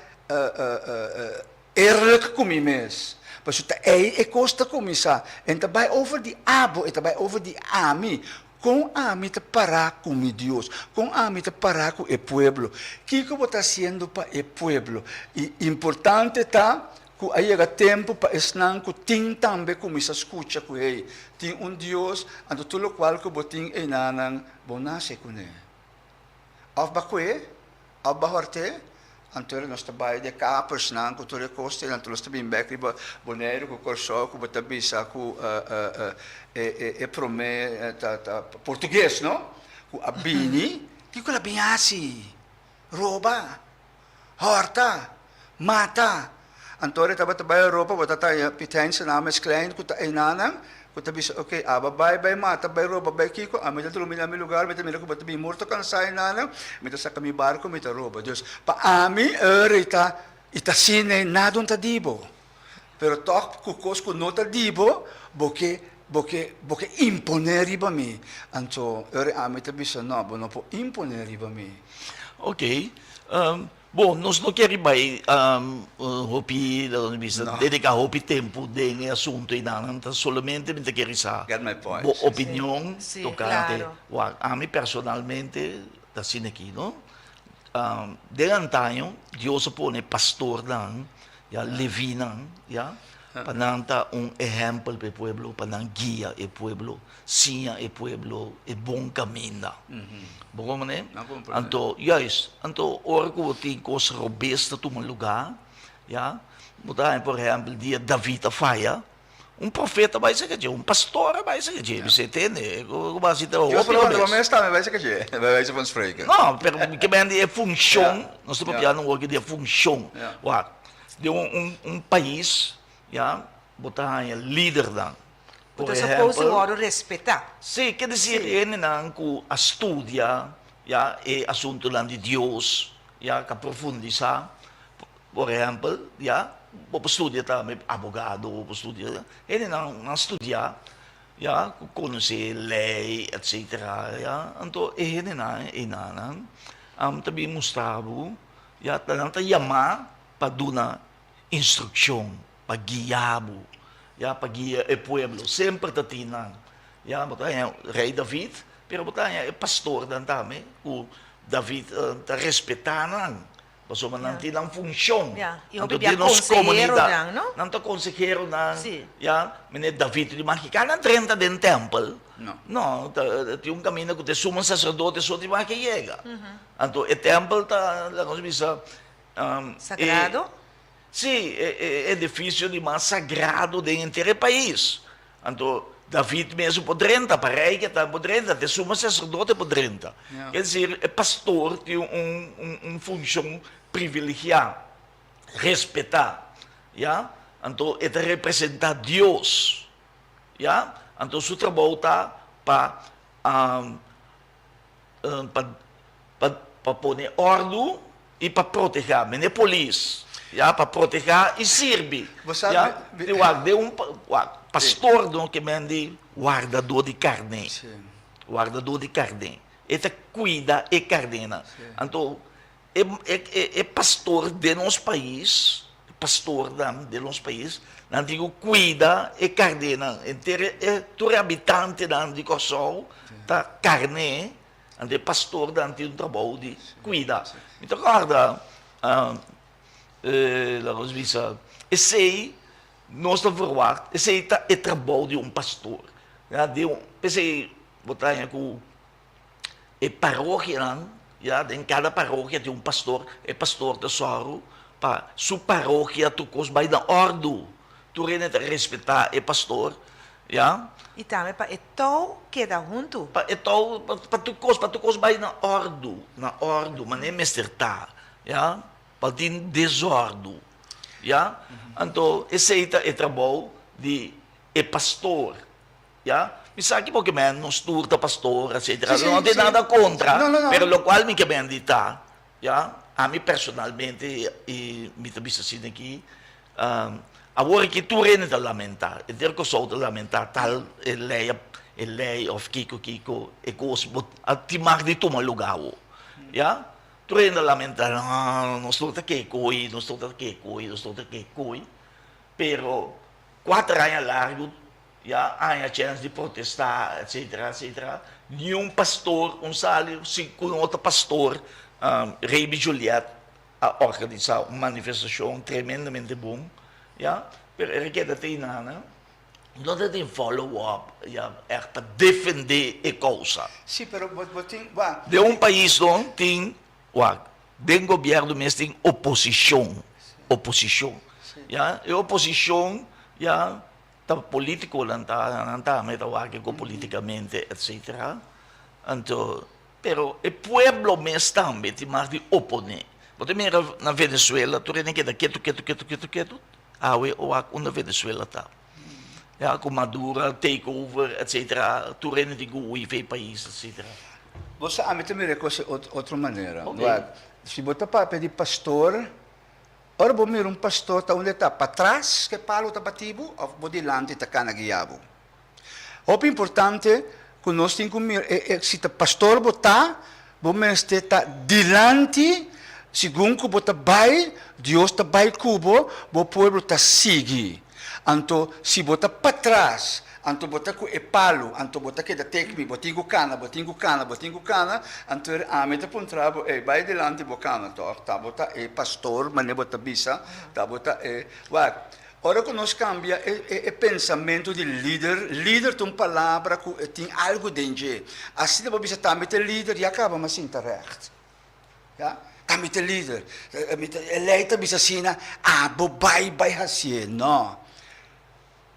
Eerlijk ku mi mes. Pasobra ta ei e kos ta kuminsá. E ta bai over di abo, e ta bai over di ami. Kon ami ta pará ku mi Dios? Kon ami ta pará ku e pueblo? Kiko bo ta hasiendo pa e pueblo? I importante ta ku a yega tempu pa esnan ku tin tambe kuminsá skucha ku hey, tin un Dios, anto tur lokual ku bo tin einanan, bo nase kuné. Òf ba kue, òf ba hòrt'é, anto nos ta bai den kapersnan ku tur e kos ei, anto nos ta bin bèk riba Boneiru ku Kòrsou ku bo ta bisa ku e promé ta ta portugues no, ku a bini, kiko el a bin hasi? Roba. Hòrta! Mata! Anto ora e tabata bai Europa bo ta taña Piet Hein su naam es klein ku ta einanan ku ta bisa oke aba bai bai mata bai roba bai kiko ami ta drumi na mi lugar mi ta mira ku bo ta bin morto kansa einanan mi ta saka mi barko mi ta roba dus pa ami ora i ta i ta asina nada un ta di bo. Pero tòg ku kos ku no ta di bo, bo ke bo ke bo ke imponé riba mi. Anto e ora ami ta bisa, no, bo no por imponé riba mi. Oké. Bon, nos no kere bai hopi, laga nos bisa, dediká hopi tempu den e asuntu einan. Ta solamente mi ta kere sa Get my point. bo opinion Sí, tokante claro. wak. Ami personalmente ta asina aki, no? Den antaño Dios a pone pastornan, ya, levinan, ya, pa nan ta un ehèmpel pa e pueblo, pa nan guia e pueblo, siña e pueblo e bon kaminda. Bo komprendé? Anto, juist, anto ora ku bo tin kos robes ta tuma lugá, ya, bo ta haña por ehèmpel dia David a faya, Un profeta bai seka dje, un pastor a bai seka dje, bis'é, Tende, ku bo hasi ta hopi Dios robes. Dios mes tambe bai seka dje, bij wijze van spreken. No, pero mi ke ben di e funshon, nos ta papiando awor di e funshon. Wak, den un un pais, ya, bo ta haña lidernan. Bo ta suppose di wòrdu respetá. Sí, ke desir hendenan ku a studia, ya, e asuntunan di Dios, ya, ku a profundisá. Por ehèmpel, ya, bo por studia tambe abogado, bo por studia, hendenan nan studia, ya, ku konosé lei, etsetera, ya, anto e hendenan einanan ta bin mustra bo, ya, ta nan ta yamá pa duna instrukshon, pa guia bo, ya, pa guia e pueblo, semper ta tin nan, ya, bo ta haña rei David, pero bo ta haña e pastornan tambe ku David ta respetá nan. Pasobra nan tin nan funshon. Ya, i Anto hopi bia den nos konseheronan, komunidat, no? nan ta konseheronan, Sí. ya. Meneer David di Magica nan drenta den tèmpel. No. No, ta tin un kaminda ku ta e sumo saserdote so di maki yega. Anto e tèmpel ta, laga nos bisa, e, Sagrado? Sí, e e edifisio di mas sagrado den henter e pais. Anto David mes por drenta, pa rei ke ta por drenta, te sumo saserdote por drenta. Ker desir, e pastor tin un un funshon privilegiá, respetá, ya. Anto e ta representá Dios, ya. Anto su trabou ta pa pa pa pa pone òrdu i pa protehá, mene polis, ya, pa protehá i sirbi, Bo sa, ya. mi, Di wak den un wak, pastor no ke men di wardadó di karné, Sí. wardadó di karné, e ta kuida e karnénan. Sí. Anto e e e pastor den nos pais, pastornan den nos pais, nan tin ku kuida e karnénan, henter e tur e habitantenan di Kòrsou ta karné, anto e pastornan tin un trabou di kuida. Mi ta kòrda laga nos bisa, esei nos ta verwagt, esei ta e trabou di un pastor, ya, di un, p'esei bo ta haña ku E parokianan, ya, den kada parokia tin un pastor, e pastor ta sòru pa su parokia tur kos bai na òrdu, tur hende ta respetá e pastor, ya. I tambe pa e tou keda huntu. Pa e tou, pa tur kos, pa tur kos bai na òrdu, na òrdu, manera mester ta, ya, pa tin desòrdu, ya. Anto esei ta e trabou di e pastor. Ya, mi sa ki bo ke men nos tur ta pastor etcetera, Sí, sí, no tin sí. nada kontra, No, no, no. pero lokual mi ke men di ta, ya, ami personalmente i mi ta bisa asina aki, awor aki tur hende ta lamentá, henter Kòrsou ta lamentá tal e lei a e lei òf kiko kiko e kos bo a tin mag di tuma lugá awor, ya, tur hende a lamentá, no, nos tur ta ke koi, nos tur ta ke koi, nos tur ta ke koi, pero kuater aña largu Ya haña chèns di protestá, etsetera, etsetera. Niun pastor un sali sin ku un otro pastor, Reby Juliet a organisá un manifestashon tremendamente bon, ya. Pero e rekeda ta einan, no ta tin follow up, ya, ègt pa defendé e kousa. Sí, pero bo bo tin, wak. Den un pais no tin, wak, den gobièrnu mes tin oposishon, oposishon, ya. E oposishon, ya. Ta politiconan ta, nan tambe ta wak cu politicamente etcetera, anto pero e pueblo mes tambe tin mag di opone. Bo ta mira na Venezuela tur hende keda ketu ketu ketu ketu ketu, awe o wak unda Venezuela ta. Ya cu Maduro a take over etcetera, tur hende tin cu hui for e pais etcetera. Bo sa ami ta mira e cos di otro manera. Wak, si bo ta papia di pastor. Ora bo mira un pastor ta unda e ta, patras ku e palu ta bati bo òf bo dilanti ta kana guia bo? Hopi importante ku nos tin ku mira e e si ta pastor bo ta, bo mester ta dilanti segun ku bo ta bai, Dios ta bai ku bo, bo pueblo ta sigui. Anto si bo ta patras, anto bo ta ku e palu, anto bo ta keda tek mi, bo tin ku kana, bo tin ku kana, bo tin ku kana, anto er ami ta puntra bo, ey, bai dilanti bo kana tòg, ta bo ta e pastor manera bo ta bisa, ta bo ta e, wak, ora ku nos kambia e e e pensamentu di lider, lider ta un palabra ku e tin algu den dje, asina bo bisa tambe ta e lider, ya kaba mas sinta règt. Ya, ta mi ta lider, mi ta, e lei ta bisa asina, abo bai bai hasié. No.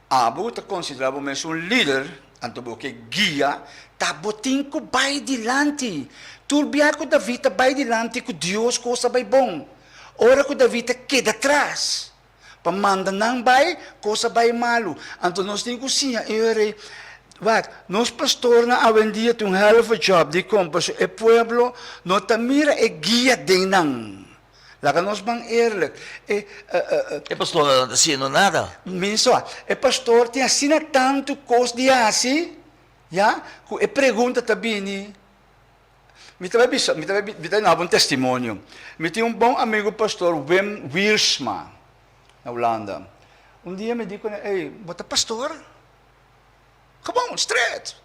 Abo ta konsiderá bo mes un lider, anto bo ke guia, ta bo tin ku bai dilanti. Tur bia ku David ta bai dilanti ku Dios kos a bai bon. Ora ku David ta keda tras pa manda nan bai, kos a bai malu. Anto nos tin ku siña e rei, wak, nos pastornan awendia tin un hell of a job. Dikon? Pasobra e pueblo no ta mira e guia den nan. Laga nos ban eerlijk. E, E pastornan no ta hasiendo nada. Minso, e pastor tin asina tantu kos di hasi, ya, ku e pregunta ta bini, Mi ta bai bisa, mi ta bai, mi ta duna bo un testimonio. Mi tin un bon amigu pastor Wim Wiersma na Hulanda. Un dia mi di kuné, ey, bo ta pastor? Gewoon, straight.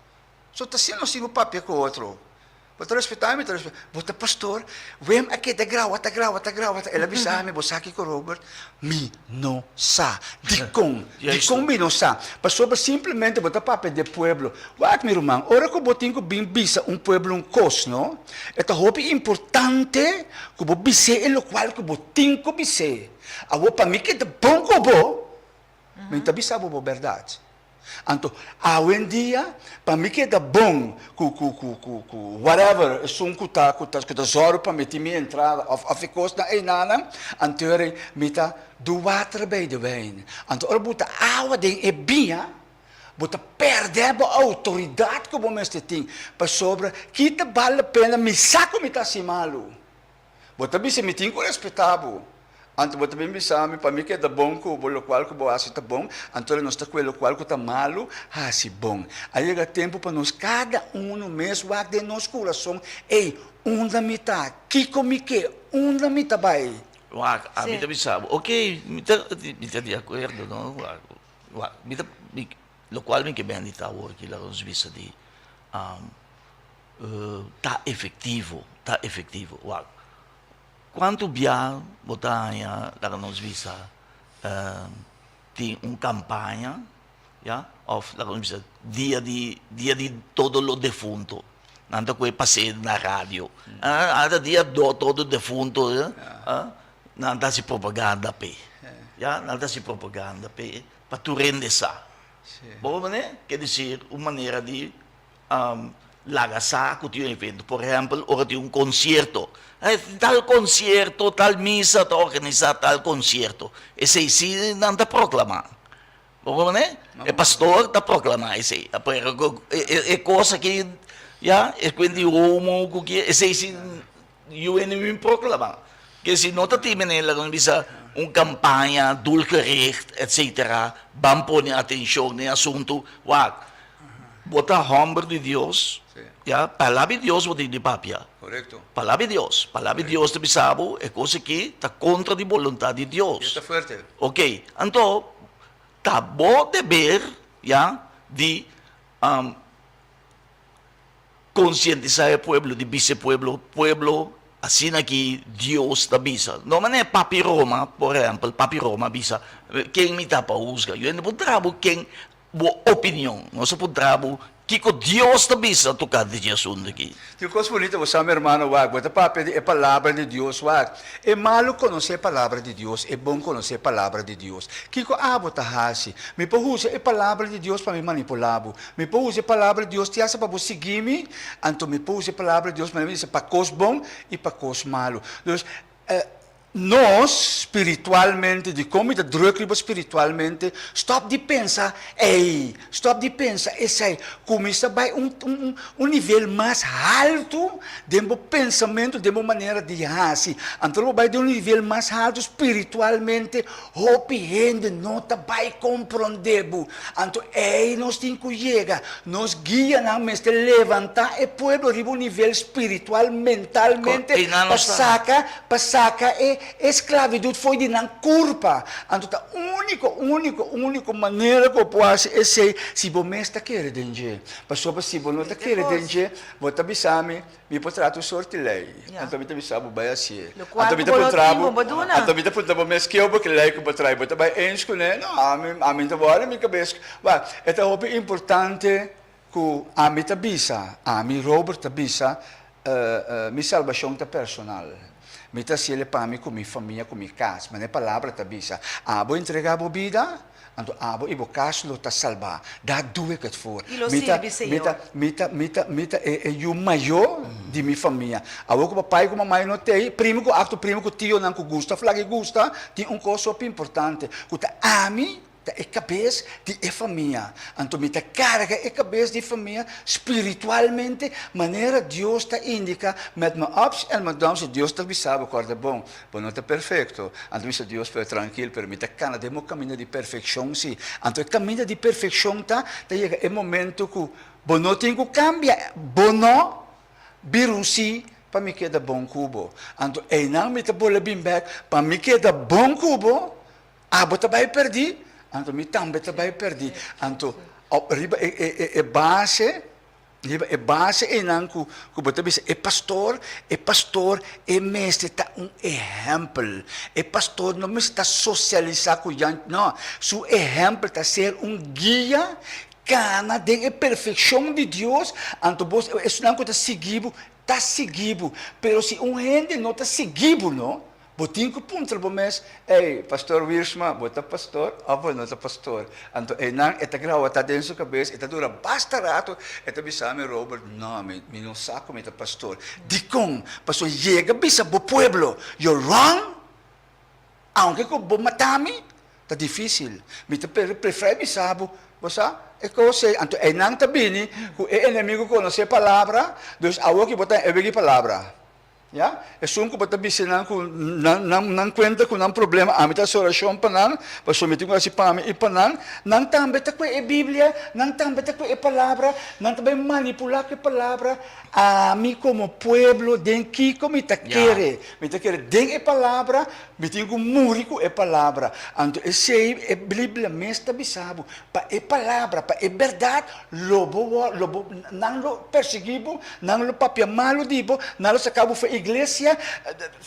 So ta asina nos tin ku papia ku otro. Bo ta respetá mi, mi ta respetá. Bo ta pastor? Wim a keda grawata, grawata, grawata. El a bisa mi, bo sa kiko Robert? Mi no sa. Dikon? Dikon mi no sa? Pasobra simplemente bo ta papia di e pueblo. Wak mi ruman, ora ku bo tin ku bin bisa un pueblo un kos, no, e ta hopi importante ku bo bis'é e lokual ku bo tin ku bis'é. Awor pa mi keda bon ku bo, mi ta bisa bo bo bèrdat. Anto awendia pa mi keda bon ku ku ku ku ku whatever esun ku ta ku ta ku ta zòru pa mi tin mi entrada òf òf e kosnan einanan, anto ora mi ta doe water bij de wijn. Anto ora bo ta awa den e biña, bo ta pèrdè bo outoridat ku bo mester tin, pasobra ki ta bal la pena mi sa ku mi ta hasi malu. Bo ta bisa mi tin ku respetá bo. Anto bo ta bin bisa mi pa mi keda bon ku bo, lokual ku bo hasi ta bon, anto nos ta kue lokual ku ta malu hasi bon. A yega tempu pa nos kada unu mes wak den nos kurason, Ey, unda mi ta? Kiko mi ke? Unda mi ta bai? Wak, ami ta bisa bo, ok, mi ta mi ta di akuerdo, no, wak, wak, mi ta, mi, lokual mi ke bende ta awor aki laga nos bisa di Ta efectivo, ta efectivo. Wak, cuanto bia bo ta haña laga nos bisa tin un campaña, ya, of laga nos bisa dia di dia di todo lo defunto, nan ta koe pas'é na radio, ah ta dia do todo defunto, nan ta hasi propaganda p'e, ya, nan ta hasi propaganda p'e pa tur hende sa. Bo por manera? Ke desir un manera di Laga sa ku tin un evento. Por ehèmpel, ora tin un konsierto, tal konsierto, tal misa ta organisá tal konsierto. Esei sí nan ta proklamá. Bo comprendé? E pastor ta proklamá esei. Pero e kos aki, ya, e kuent di homo ku ki, esei sí yu hende bin proklamá. Ke si no ta tin manera laga nos bisa un kampaña doelgericht, etsetera, ban pone atenshon na e asuntu. Wak, Bo ta hòmber di Dios, ya, palabra di Dios bo tin di papia. Korekto. Palabra di Dios, palabra di Dios ta bisa bo e kos aki ta kontra di boluntat di Dios. E ta fuerte. Ok, anto ta bo deber, ya, di konsientisá e pueblo, di bisa e pueblo, pueblo asina aki Dios ta bisa. No manera papi Roma, por ehèmpel, papi Roma a bisa, ken mi ta pa husga? Yo no por traha bo ken Bo opinion. Nos a puntra bo kiko Dios ta bisa tokante dje asuntu aki. Tin kos bunita bo sa mi hermano wak bo ta papia di e palabra di Dios wak e malu konosé e palabra di Dios e bon konosé e palabra di Dios kiko abo ta hasi mi por usa e palabra di Dios pa mi manipulá bo mi por usa e palabra di Dios te hasta pa bo sigui mi anto mi por usa e palabra di Dios manera mi bisa pa kos bon i pa kos malu dus. Nos spiritualmente, dikon mi ta druk riba spiritualmente, stòp di pensa ei, stòp di pensa esei, kuminsá bai un un un nivel mas haltu den bo pensamentu, den bo manera di hasi. Anto lo bo bai den un nivel mas haltu spiritualmente, hopi hende no ta bai komprondé bo. Anto ei nos tin ku yega, nos guianan mester levantá e pueblo riba un nivel spiritual, mentalmente, pa saka Pa saka e esklavidut fo'i di nan kurpa. Anto ta úniko, úniko, úniko manera ku bo por hasi esei si bo mes ta kere den dje. Pasobra si bo no ta kere den dje, bo ta bisa mi, mi por trata un sorti lei. Anto mi ta bisa bo bai hasié. Anto mi ta puntra bo, anto mi ta puntra bo mes keu bo ki lei ku bo trae. Bo ta bai eens kuné? No, ami, ami no ta wòrdu mi kabes. Wak, e ta hopi importante Ku ami ta bisa, ami Robert ta bisa, mi salbashon ta personal. Mi ta hasiel pa mi ku mi famia, ku mi kas. Manera e palabra ta bisa, abo entregá bo bida, anto abo i bo kas lo ta salbá. Daar doe ik het voor. I lo Mi ta, sirbi mi Señor. ta, mi ta, mi ta, mi ta e e yu mayó di mi famia. Awor ku papai ku mamai no t'ei, primo ku akto primo ku tionan ku gusta flak i gusta, tin un kos hopi importante, ku ta ami Ta e kabes di e famia. Anto mi ta karga e kabes di famia spiritualmente manera Dios ta indica met mi ups en mi downs. Dios ta bisa bo, Corda bon, bo no ta perfecto. Anto mi bisa Dios, pero trankil, pero mi ta cana den bo caminda di perfeccion si. Anto e caminda di perfeccion ta, ta yega e momento cu bo no tin cu cambia, bo no bira un si pa mi keda bon cu bo. Anto eynan mi ta bole bin bek pa mi keda bon cu bo. Abo ta bai perdí, anto mi tambe ta bai perdí. Anto riba e base, riba e base einan ku ku bo ta bisa e pastor, e pastor e mester ta un ehèmpel. E pastor no mester ta sosialisá ku jan, no, su ehèmpel ta ser un guia kana den e perfekshon di Dios, anto bo esunnan ku ta sigui bo ta sigui bo. Pero si un hende no ta sigui bo no, Bo tin ku puntra bo mes, Ey, Pastor Wiersma, bo ta pastor òf bo no ta pastor? Anto eynan e ta grawatá den su kabes, e ta dura basta rato, e ta bisa mi, Robert, no, mi mi no sa ku mi ta pastor. Dikon? Pasobra yega bisa bo pueblo, you're wrong, aunke ku bo mata mi, ta difísil. Mi ta preferá bisa bo, bo sa, e kos ei. Anto eynan ta bini ku e enemigu konosé palabra, dus awor ki bo ta e wiki palabra. Ya, esun ku bo ta bisa nan ku nan nan nan kuenta ku nan problema, ami ta hasi orashon pa nan, pasobra mi tin ku hasi pa mi i pa nan, nan tambe ta kue e Biblia, nan tambe ta kue e palabra, nan ta bai manipulá ku e palabra, ami komo pueblo den kiko mi ta kere? Mi ta kere den e palabra, mi tin ku muri ku e palabra. Anto esei e Biblia mes ta bisa bo, pa e palabra, pa e bèrdat, Lo bo wor, lo bo, nan lo persiguí bo, nan lo papia malu di bo, nan lo saká bo for iglesia,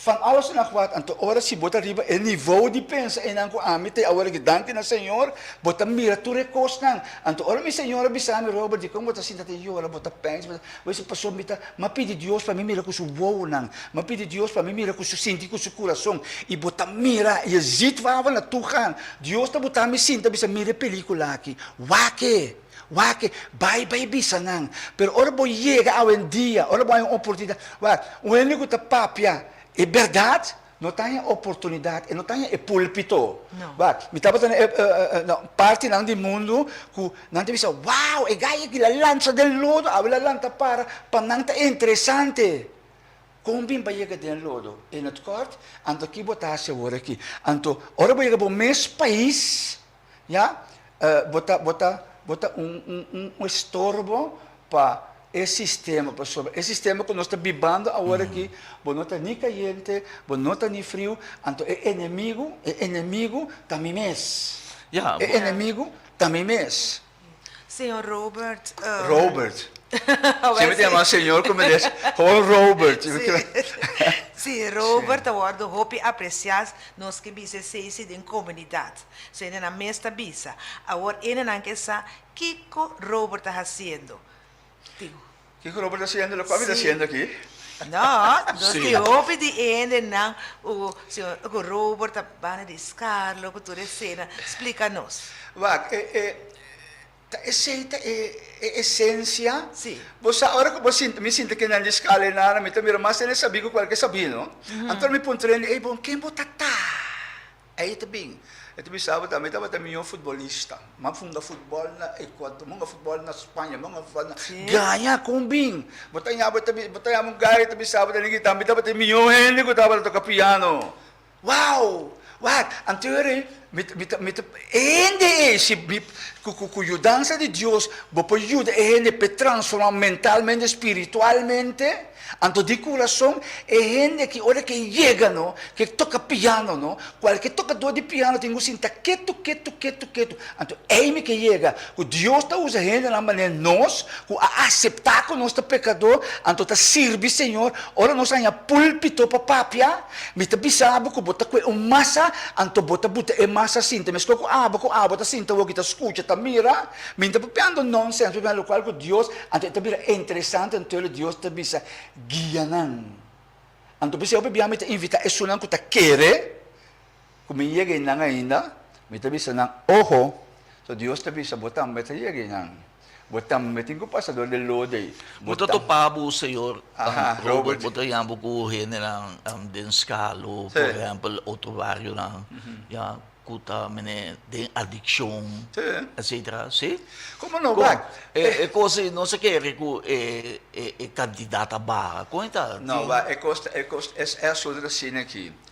van alles en nog wat. Anto ora si bo ta riba e nivou di pensa einan ku ami ta awor aki, danki na Señor, bo ta mira tur e kosnan. Anto ora mi Señor a bisa mi, Robert, dikon bo ta sinta ta yora, bo ta pensa, bo ta, bo bisa, pasobra mi ta, mi a pidi Dios pa mi mira ku su wowonan, mi a pidi Dios pa mi mira ku su, sinti ku su kurason, i bo ta mira, je ziet waar we naartoe gaan. Dios ta bota mi sinta bisa, mira e pelikula aki. Wak e, wak e, bai bai bisa nan. Pero ora bo yega awendia, ora bo haña un oportunidat, wak, un hende ku ta papia e bèrdat no ta haña oportunidat, e no ta haña e pulpito. Wak, mi tabata na e partinan di mundu ku nan ta bisa, wow, e gai aki la lansa den lodo, awe la lanta para, pa nan ta interesante. Kon bin pa yega den lodo? In het kort, anto ki bo ta hasi awor aki? Anto, ora bo yega bo mes pais, Ya, bo ta, bo ta, bo ta un, un, un, un estorbo pa e sistema, pasobra e sistema ku nos ta bibando awor aki, bo no ta ni kayente, bo no ta ni friu, anto e enemigu, e enemigu ta mi mes. Ya, E enemigu ta mi mes. Señor Robert. Robert. Siempre te llama señor ku mi des. Gewoon Robert. Sí, Robert ta wòrdu hopi apresiá nos ke bisa esei si den komunidat. So hende nan mes ta bisa. Awor hende nan ke sa kiko Robert ta hasiendo. Tin. Kiko Robert ta hasiendo? Lokual mi ta hasiendo aki? No, nos tin hopi di e hendenan ku ku Robert ta banda di Scarlo ku tur esena. Splika nos. Wak, e e. Ta esei ta e e esensia? Sí. Bo sa ora ku bo sinta, mi sinta kinan di skala e nana, mi ta mira mas el e sabí ku kualke sabí, no? Anto mi puntra el, ey bon, ken bo ta ta? Ey ta bin, e ta bisa bo ta, mi tabata mihó futbolista, mi a hunga futbòl na Ecuador, mi a hunga futbòl na Spaña, mi a hunga futbòl na. Gaña kon bin? Bo ta ña bo ta bo ta yama un gay ta bisa bo ta Nikita, mi tabata e mihó hende ku tabata toka piano. Wow! Wak, anto ora mi ta, mi ta, mi ta, e hende ei, si mi, ku, ku, ku yudansa di Dios, bo por yuda e hende p'e transformá mentalmente, spiritualmente, anto di kurason, e hende aki ora ke yega no, ke toka piano no, kualke tokadó di piano tin ku sinta ketu, ketu, ketu, ketu. Anto ei mi ke yega, ku Dios ta usa hendenan manera nos, ku a aseptá ku nos ta pekadó, anto ta sirbi Señor, ora nos haña púlpito pa papia, Mi ta bisa bo ku bo ta kue un masa, anto bo ta buta e masa sinta. Meskos ku abo ku abo ta sinta woki ta skucha, ta mira. Mi no ta papiando nonsens, mi ta papiando lokual ku Dios, anto e ta bira interesante, anto lo Dios ta bisa guia nan. Anto p'esei hopi bia mi ta invitá esunnan ku ta kere ku mi yega einan ainda, mi ta bisa nan, oho, so Dios ta bisa bo tambe ta yega einan. Bo tambe tin ku pasa dor di lodo ei. Bo ta topa bo, señor Robert, bo ta yama bo ku hendenan den Skalo, por ehempel, otro barionan, ya, ku ta mene den adikshon, etcetera, si? Komo no, wak? E kos ei no sa kere ku e kantidat a baha, kon e ta? No, wak, e kos ta, e kos, e asuntu ta asina aki.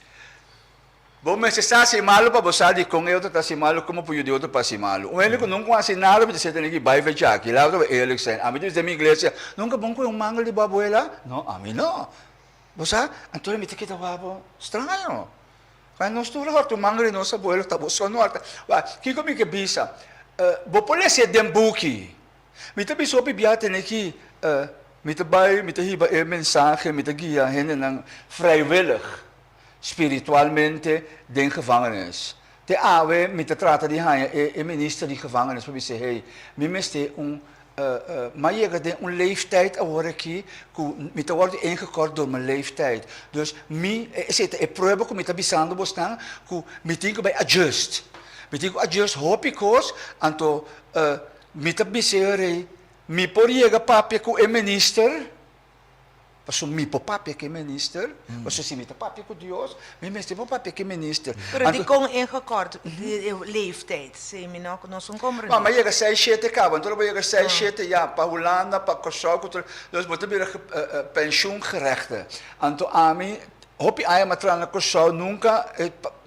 Bo mester sa hasi malu pa bo sa dikon e otro ta hasi malu, komo por yuda e otro pa hasi malu. Un hende ku nunka a hasi nada por ta seta niki bai fecha aki. Laat bo eerlijk zijn. Ami ta bisa den mi iglesia, nunka bon kohe un mangel di bo abuela? No, ami no. Bo sa? Anto mi ta keda wak bo straño. Kaya nos tur a horta un mangel di nos abuelo, ta bo so no horta. Wak, kiko mi ke bisa? Bo por lesa e den buki. Mi ta bisa hopi bia tene ki mi ta bai, mi ta hiba e mensahe, mi ta guia hendenan vrijwillig. Spiritualmente den gevangenis. Te awe mi ta trata di haña e e minister di gevangenis pa bisa hey, mi mester un m'a yega den un leeftijd awor aki ku mi ta wòrdu ingekort dor mi leeftijd. Dus mi, esei ta e prueba ku mi ta bisando bosnan ku mi tin ku bai adjust. Mi tin ku adjust hopi kos, anto mi ta bisa e rei mi por yega papia ku e minister. Pasobra mi por papia ku e minister, pasobra si mi ta papia ku Dios, mi mester por papia ku e minister. Pero dikon ingekort di e leeftijd? Si mi no no son komprendé. Ma yega seis shete kaba, anto lo bo yega seis shete ya pa Hulanda, pa Kòrsou ku tur, dus bo ta bira pensioengerechtigd. Anto ami Hopi aña m'a traha na Kòrsou, nunka,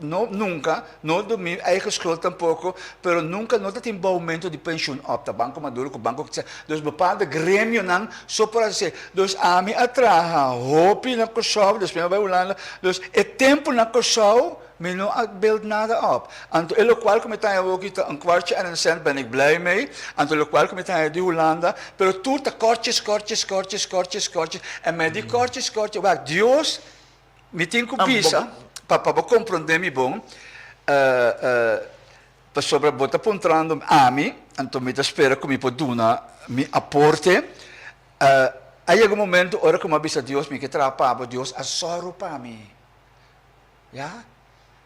no nunka, no door mi eigen schuld tampoko, pero nunka no ta tin boumento di pensioen op, ta Banco Maduro ku Banco kisa, dus bepaalde gremionan so por hasi esei. Dus ami a traha hopi na Kòrsou, despues mi a bai Hulanda, dus e tempu na Kòrsou mi no a build nada op. Anto e lokual ku mi ta haña awoki ta un kwartje en een cent ben ik blij mee, anto e lokual ku mi ta haña di Hulanda, pero tur ta kòrtjes, kòrtjes, kòrtjes, kòrtjes, kòrtjes, en met di kòrtjes, kòrtjes, wak, Dios, mi tin ku bisa, pa pa bo komprondé mi bon, pasobra bo ta puntrando ami, anto mi ta spera ku mi por duna mi aporte, a yega un momento ora ku mi a bisa Dios mi ke traha pa bo, Dios a sòru pa mi. Ya.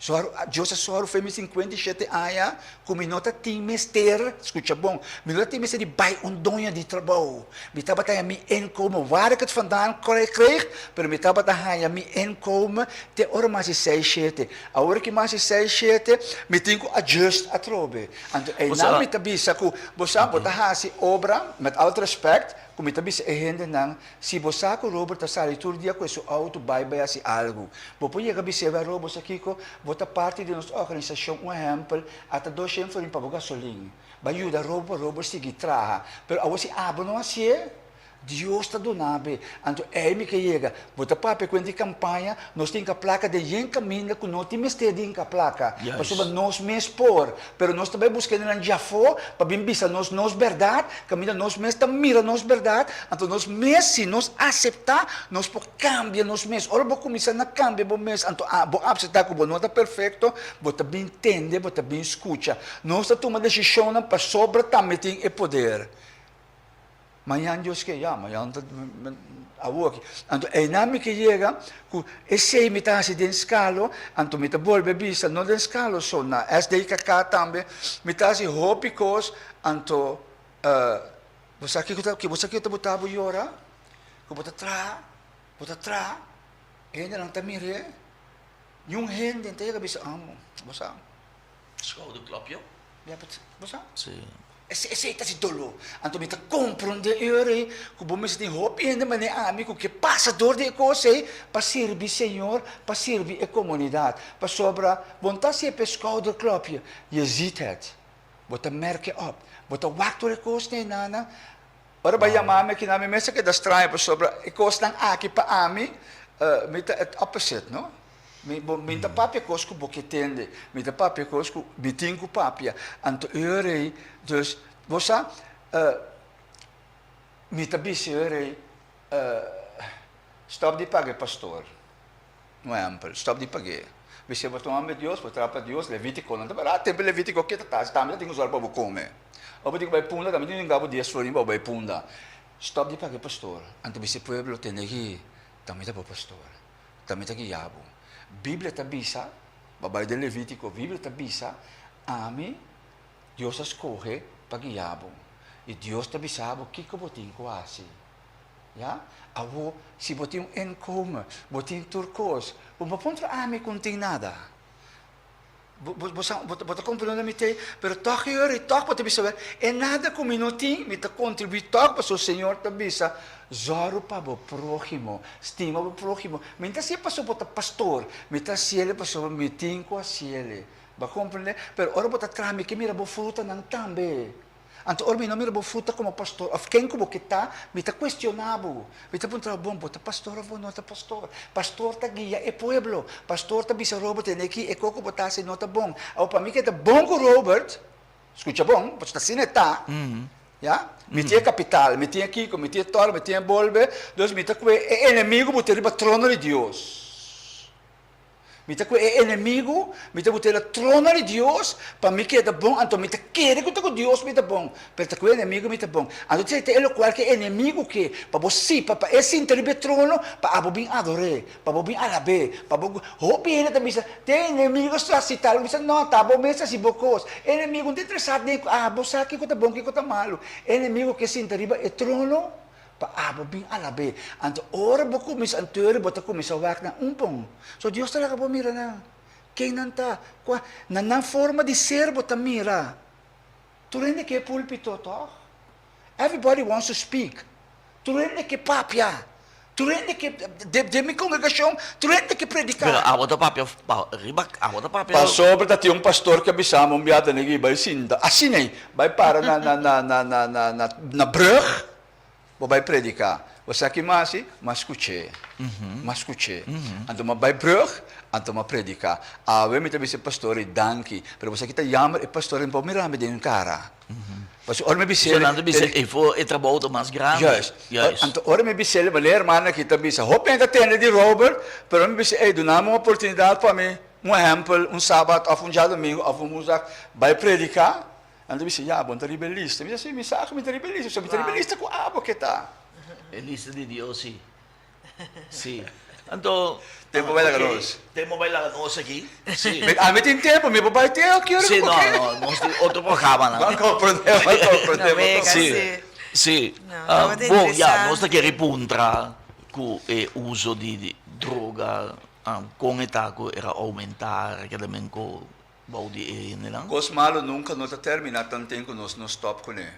Sòru, Dios a sòru fe mi 57 aña ku mi no ta tin mester, skucha bon, mi no ta tin mester di bai un doño di trabou. Mi tabata haña mi inkomen, waar ik het vandaan kreeg, pero mi tabata haña mi inkomen te ora mas di seis shete. Awor ki mas di seis shete, mi tin ku adjust atrobe. Anto einan mi ta bisa ku bo sa bo ta hasi obra, met al het respect, ku mi ta bisa e hendenan, Si bo sa ku Robert ta sali tur dia ku e su outo bai bai hasi algu, bo por yega bis'é, Wèl Robo, sa kiko? Bo ta parti di nos organisashon, un ehèmpel, ata doshen florin pa bo gasolin. Bai yuda Robo pa Robert sigui traha. Pero awor si abo no hasié, Dios ta duna be. Anto ei mi ke yega. Bo ta papia ku hende di kampaña, nos tin ka plaka den yen kaminda ku no tin mester di hinka plaka, pasobra nos mes por. Pero nos ta bai buska hende nan djafó pa bin bisa nos nos bèrdat, kaminda nos mes ta mira nos bèrdat, anto nos mes si nos aseptá, nos por kambia nos mes. Ora bo kuminsá na kambia bo mes, anto bo apseptá ku bo no ta perfekto, bo ta bin tende, bo ta bin skucha. Nos ta tuma desishonnan pasobra tambe tin e poder. Mañan Dios ke ya, mañan ta awo aki. Anto einan mi ke yega ku esei mi ta hasi den Skalo, anto mi ta bolbe bisa, no den Skalo so, na SDKK tambe mi ta hasi hopi kos, anto. Bo sa kiko ta, bo sa kiko ta bota bo yora? Ku bo ta traha, bo ta traha, hendenan ta mir'é, niun hende no ta yega bisa, ah, bo sa. Schouderklopje. Ya, bo sa? Si. Esei ta si doló. Anto mi ta komprondé e ora ei ku bo mester tin hopi hende manera ami ku ke pasa dor di e kos ei pa sirbi Señor, pa sirbi e komunidat. Pasobra bo no ta hasié pa e schouderklopje, je ziet het. Bo ta merk e op. Bo ta wak tur e kosnan ei nana. Ora bo a yama mi aki nan mi mes a keda straño pasobra e kosnan aki pa ami mi ta het opposite no. Mi bo mi ta papia kos ku bo ke tende, mi ta papia kos ku mi tin ku papia. Anto e ora ei, dus bo sa mi ta bisa e ora ei stòp di paga e pastor. Un ehèmpel, stòp di pag'é. Bis'é bo ta un hòmber di Dios, bo traha pa Dios, Levítikonan ta para, tempu Levítiko ke ta ta, tambe ta tin ku sòru pa bo kome. Ora bo tin ku bai punda, tambe tin ku hinka bo dies florin pa bo bai punda. Stòp di paga e pastor. Anto bis'é pueblo, tende aki, tambe ta bo pastor. Tambe ta guia bo. Biblia ta bisa, bo bai den Levítiko, Biblia ta bisa, Ami, Dios a skohe pa guia bo. I Dios ta bisa bo kiko bo tin ku hasi. Ya? Awor, si bo tin un inkomen, bo tin tur kos, bo no por puntra ami ku no tin nada. Bo, bo, bo sa, bo ta, bo ta komprende mi te, pero tòg e ora i tòg bo ta bisa wèl, e nada ku mi no tin, mi ta kontribuí tòg, pasobra Señor ta bisa, Zòru pa bo próhimo, stima bo próhimo. Mi no ta hasié pasobra bo ta pastor, mi ta hasiel pasobra mi tin ku hasiel. Bo a komprende? Pero ora bo ta traha, mi ke mira bo frutanan tambe. Anto ora mi no mira bo fruta komo pastor òf ken ku bo ke ta, mi ta kuestioná bo. Mi ta puntra bo, bon, bo ta pastor òf bo no ta pastor? Pastor ta guia e pueblo. Pastor ta bisa Robert tene aki e kos ku bo ta hasi no ta bon. Awor pa mi ke ta bon ku Robert, skucha bon, pasobra ta asina e ta, ya, mi tin e kapital, mi tin e kiko, mi tin e tòr, mi tin e bolbe, dus mi ta kue e enemigu bo tin riba trono di Dios. Mi ta ku e enemigu, mi ta but'é na trono di Dios pa mi keda bon, anto mi ta kere ku ta ku Dios mi ta bon, pero ta ku e enemigu mi ta bon. Anto esei ta e lokual ku e enemigu ke, pa bo sipa, pa e sinta riba e trono, pa abo bin ador'é, pa bo bin alab'é, pa bo. Hopi hende ta bisa, Te e enemigu sa hasi tal, mi bisa, No, ta bo mes hasi bo kos. E enemigu no ta interesá den ku abo sa kiko ta bon, kiko ta malu. E enemigu ke sinta riba e trono Pa abo bin alab'é. Anto ora bo kuminsá antoer bo ta kuminsá wak nan un pon. So Dios ta laga bo mira nan. Ken nan ta? Kua? Na nan forma di ser bo ta mira. Tur hende ke pulpito, tòg? Everybody wants to speak. Tur hende ke papia. Tur hende ke, den mi kongregashon, tur hende ke prediká. Pero abo ta papia pa riba, abo ta papia. Pasobra ta tin un pastor ke a bisa mi un biaha ta negi bai sinta. Asina ei, bai para na na na na na na na brug. Bo bai prediká. Bo sa ki mas si? M'a skuch'é. M'a skuch'é. Anto m'a bai brug, anto m'a prediká. Awe mi ta bisa e pastor ei danki. Pero bo sa ki ta jammer? E pastor ei no por mira mi den kara. Pasobra ora mi bis'é. So nan ta bisa ei for e trabou ta mas grandi. Juist. Juist. Anto ora mi bis'é, bo lei hermana aki ta bisa, hopi hende ta tende di Robert, pero mi bisa, ei, duna mi un oportunidat pa mi, un ehèmpel, un sabat òf un djadumingu òf un woensdag bai prediká. Nan ta bisa, Ya, bo no ta riba e lista. Mi bisa, Si, mi sa ku mi ta riba e lista, pasobra mi ta riba e lista ku abo ke ta. E lista di Dios, si. Si. Anto, Tempu bai laga nos. Tempu bai laga nos aki. Si. Ami tin tempu, mi por bai te aki ora Si, ku bo no, ke. no, nos tin otro programanan. Ban komprondé, ban komprondé, ban komprondé. Si, si. Bon, ya, nos ta kere puntra ku e uso di droga, kon e ta ku era oumentá, rekadamen ku Bou di e hendenan. Kos malu nunka no ta terminá tanten ku nos no stòp kuné.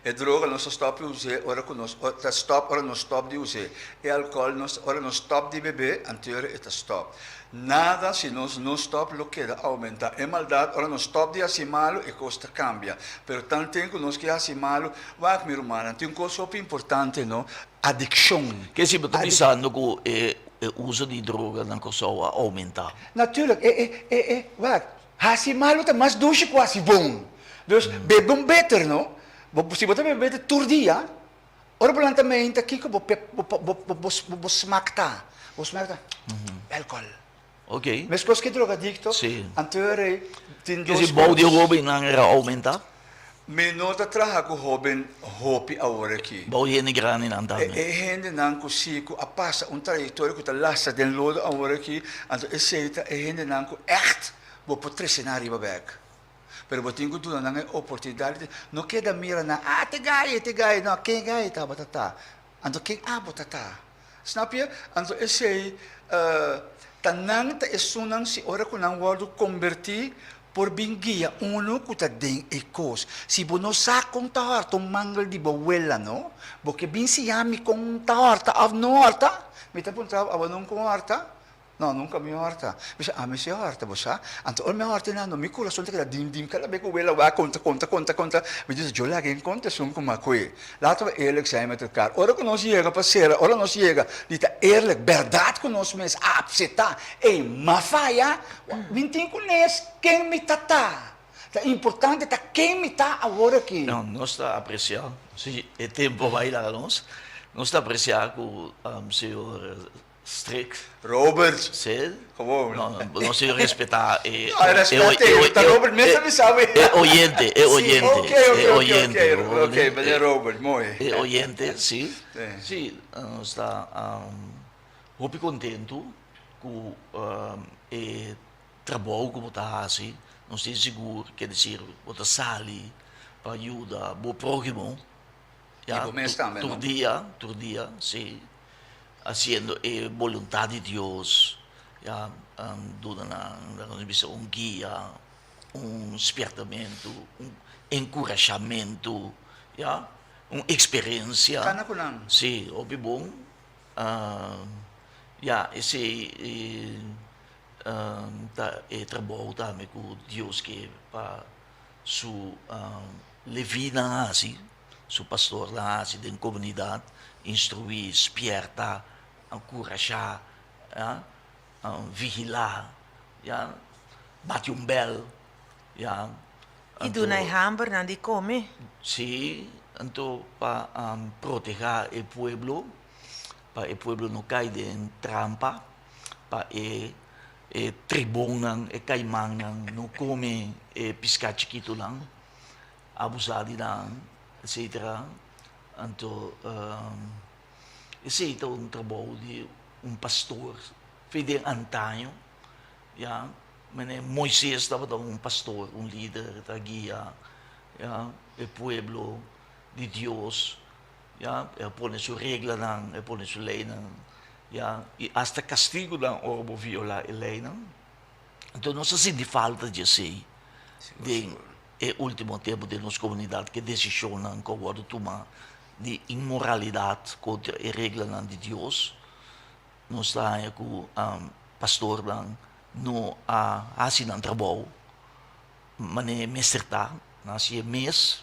E droga nos ta stòp di us'é ora ku nos ta stòp ora nos stòp di us'é. E alkòl nos ora nos stòp di bebé anterior e ta stòp. Nada si nos no stòp lo keda oumentá. E maldat ora nos stòp di hasi malu e kos ta kambia. Pero tanten ku nos ke hasi malu, wak mi rumannan tin un kos hopi importante no, adikshon. Ke si bo ta bisando ku e uso di droga na Kòrsou a oumentá? Natuurlijk, e, e, e, e, wak, hasi malu ta mas dushi ku hasi bon. Dus, bebe un beter, no? Bo, si bo ta bebe beter tur dia, ora bo lanta meinta, kiko bo pe, bo, bo, bo, bo, bo smak ta? Bo smak ta, alcohol. Ok. Meskos ku e drogadikto, Sí. anto e rei tin Ke dos si bou di kos. hobennan era oumentá? Mi no ta traha ku hoben hopi awor aki. Bou di hende grandinan tambe. E hendenan ku si ku a pasa un trayektoria ku ta lastra den lodo awor aki, anto esei ta e hendenan ku ègt bo por trese nan riba bèk. Pero bo tin ku duna nan e oportunidat di no keda mira nan, ah te gai, te gai, no, ken gai tabata ta? Anto ken abo ta ta? Snap je? Anto esei ta nan ta esunnan si ora ku nan wòrdu kombertí por bin guia unu ku ta den e kos. Si bo no sa kon ta hòrta un mangel di bo wela no, bo ke bin siña mi kon ta hòrta òf no hòrta? Mi ta puntra bo, abo nunka un hòrta? No, nunka mi hòrta. Mi bisa, ami si hòrta, bo sa. Anto ora mi a hòrta nan, mi kurason ta keda dim dim kada bes ku wela wak konta konta konta konta. Mi di, yo laga en konta esun ku mi a kue. Laten we eerlijk zijn met elkaar. Ora ku nos yega pa sera, ora nos yega di ta eerlijk, bèrdat ku nos mes apseptá, ey, m'a faya, mi tin ku nes ken mi ta ta. Ta importante ta ken mi ta awor aki. No, nos ta apresiá, si e tempu a bai laga nos, nos ta apresiá ku señor Strict. Robert. Sí. Gewoon. No, no, nos tin respetá e. No, e respet e, ta Robert mes a bisa mi. E oyente, e oyente. Ok, ok, e ok, oyente. ok, ok, meneer Robert, mooi. E oyente, sí. Sí, nos ta hopi kontentu ku e trabou ku bo ta hasi. Nos tin sigur, ke desir, bo ta sali pa yuda bo próhimo. I bo mes tambe, no? Tur dia, tur dia, sí. Haciendo e boluntad di Dios, ya, duna nan, laga nos bisa, un guia, un spiertamentu, un encurashamentu, ya, un experiencia. Cana cu nan. Sí, hopi bon. Ya, esey ta e trabou tambe cu Dios ke pa su Levinan hasi. Su pastornan hasi den komunidat, instruí, spierta, enkurashá, ya, vigilá, ya, bati un bèl, ya. I duna e hambernan di kome. Sí, anto pa protehá e pueblo, pa e pueblo no kai den trampa, pa e e tribonnan, e kaimannan no kome e piská chikitunan. Abusá di nan, etcetera. Anto esei ta un trabou di un pastor fe den antaño, ya. Mene Moises tabata un pastor, un lider ta guia, ya, e pueblo di Dios, ya. E a pone su reglanan, e a pone su leinan, ya, i asta kastigunan ora bo violá e leinan. Anto nos a sinti falta di esei den e ultimo tempo den nos komunidat, ku e desishonnan ku a wòrdu tuma di inmoralidat kontra e reglanan di Dios. Nos ta haña ku pastornan no a hasi nan trabou manera e mester ta. Nan hasi e mes,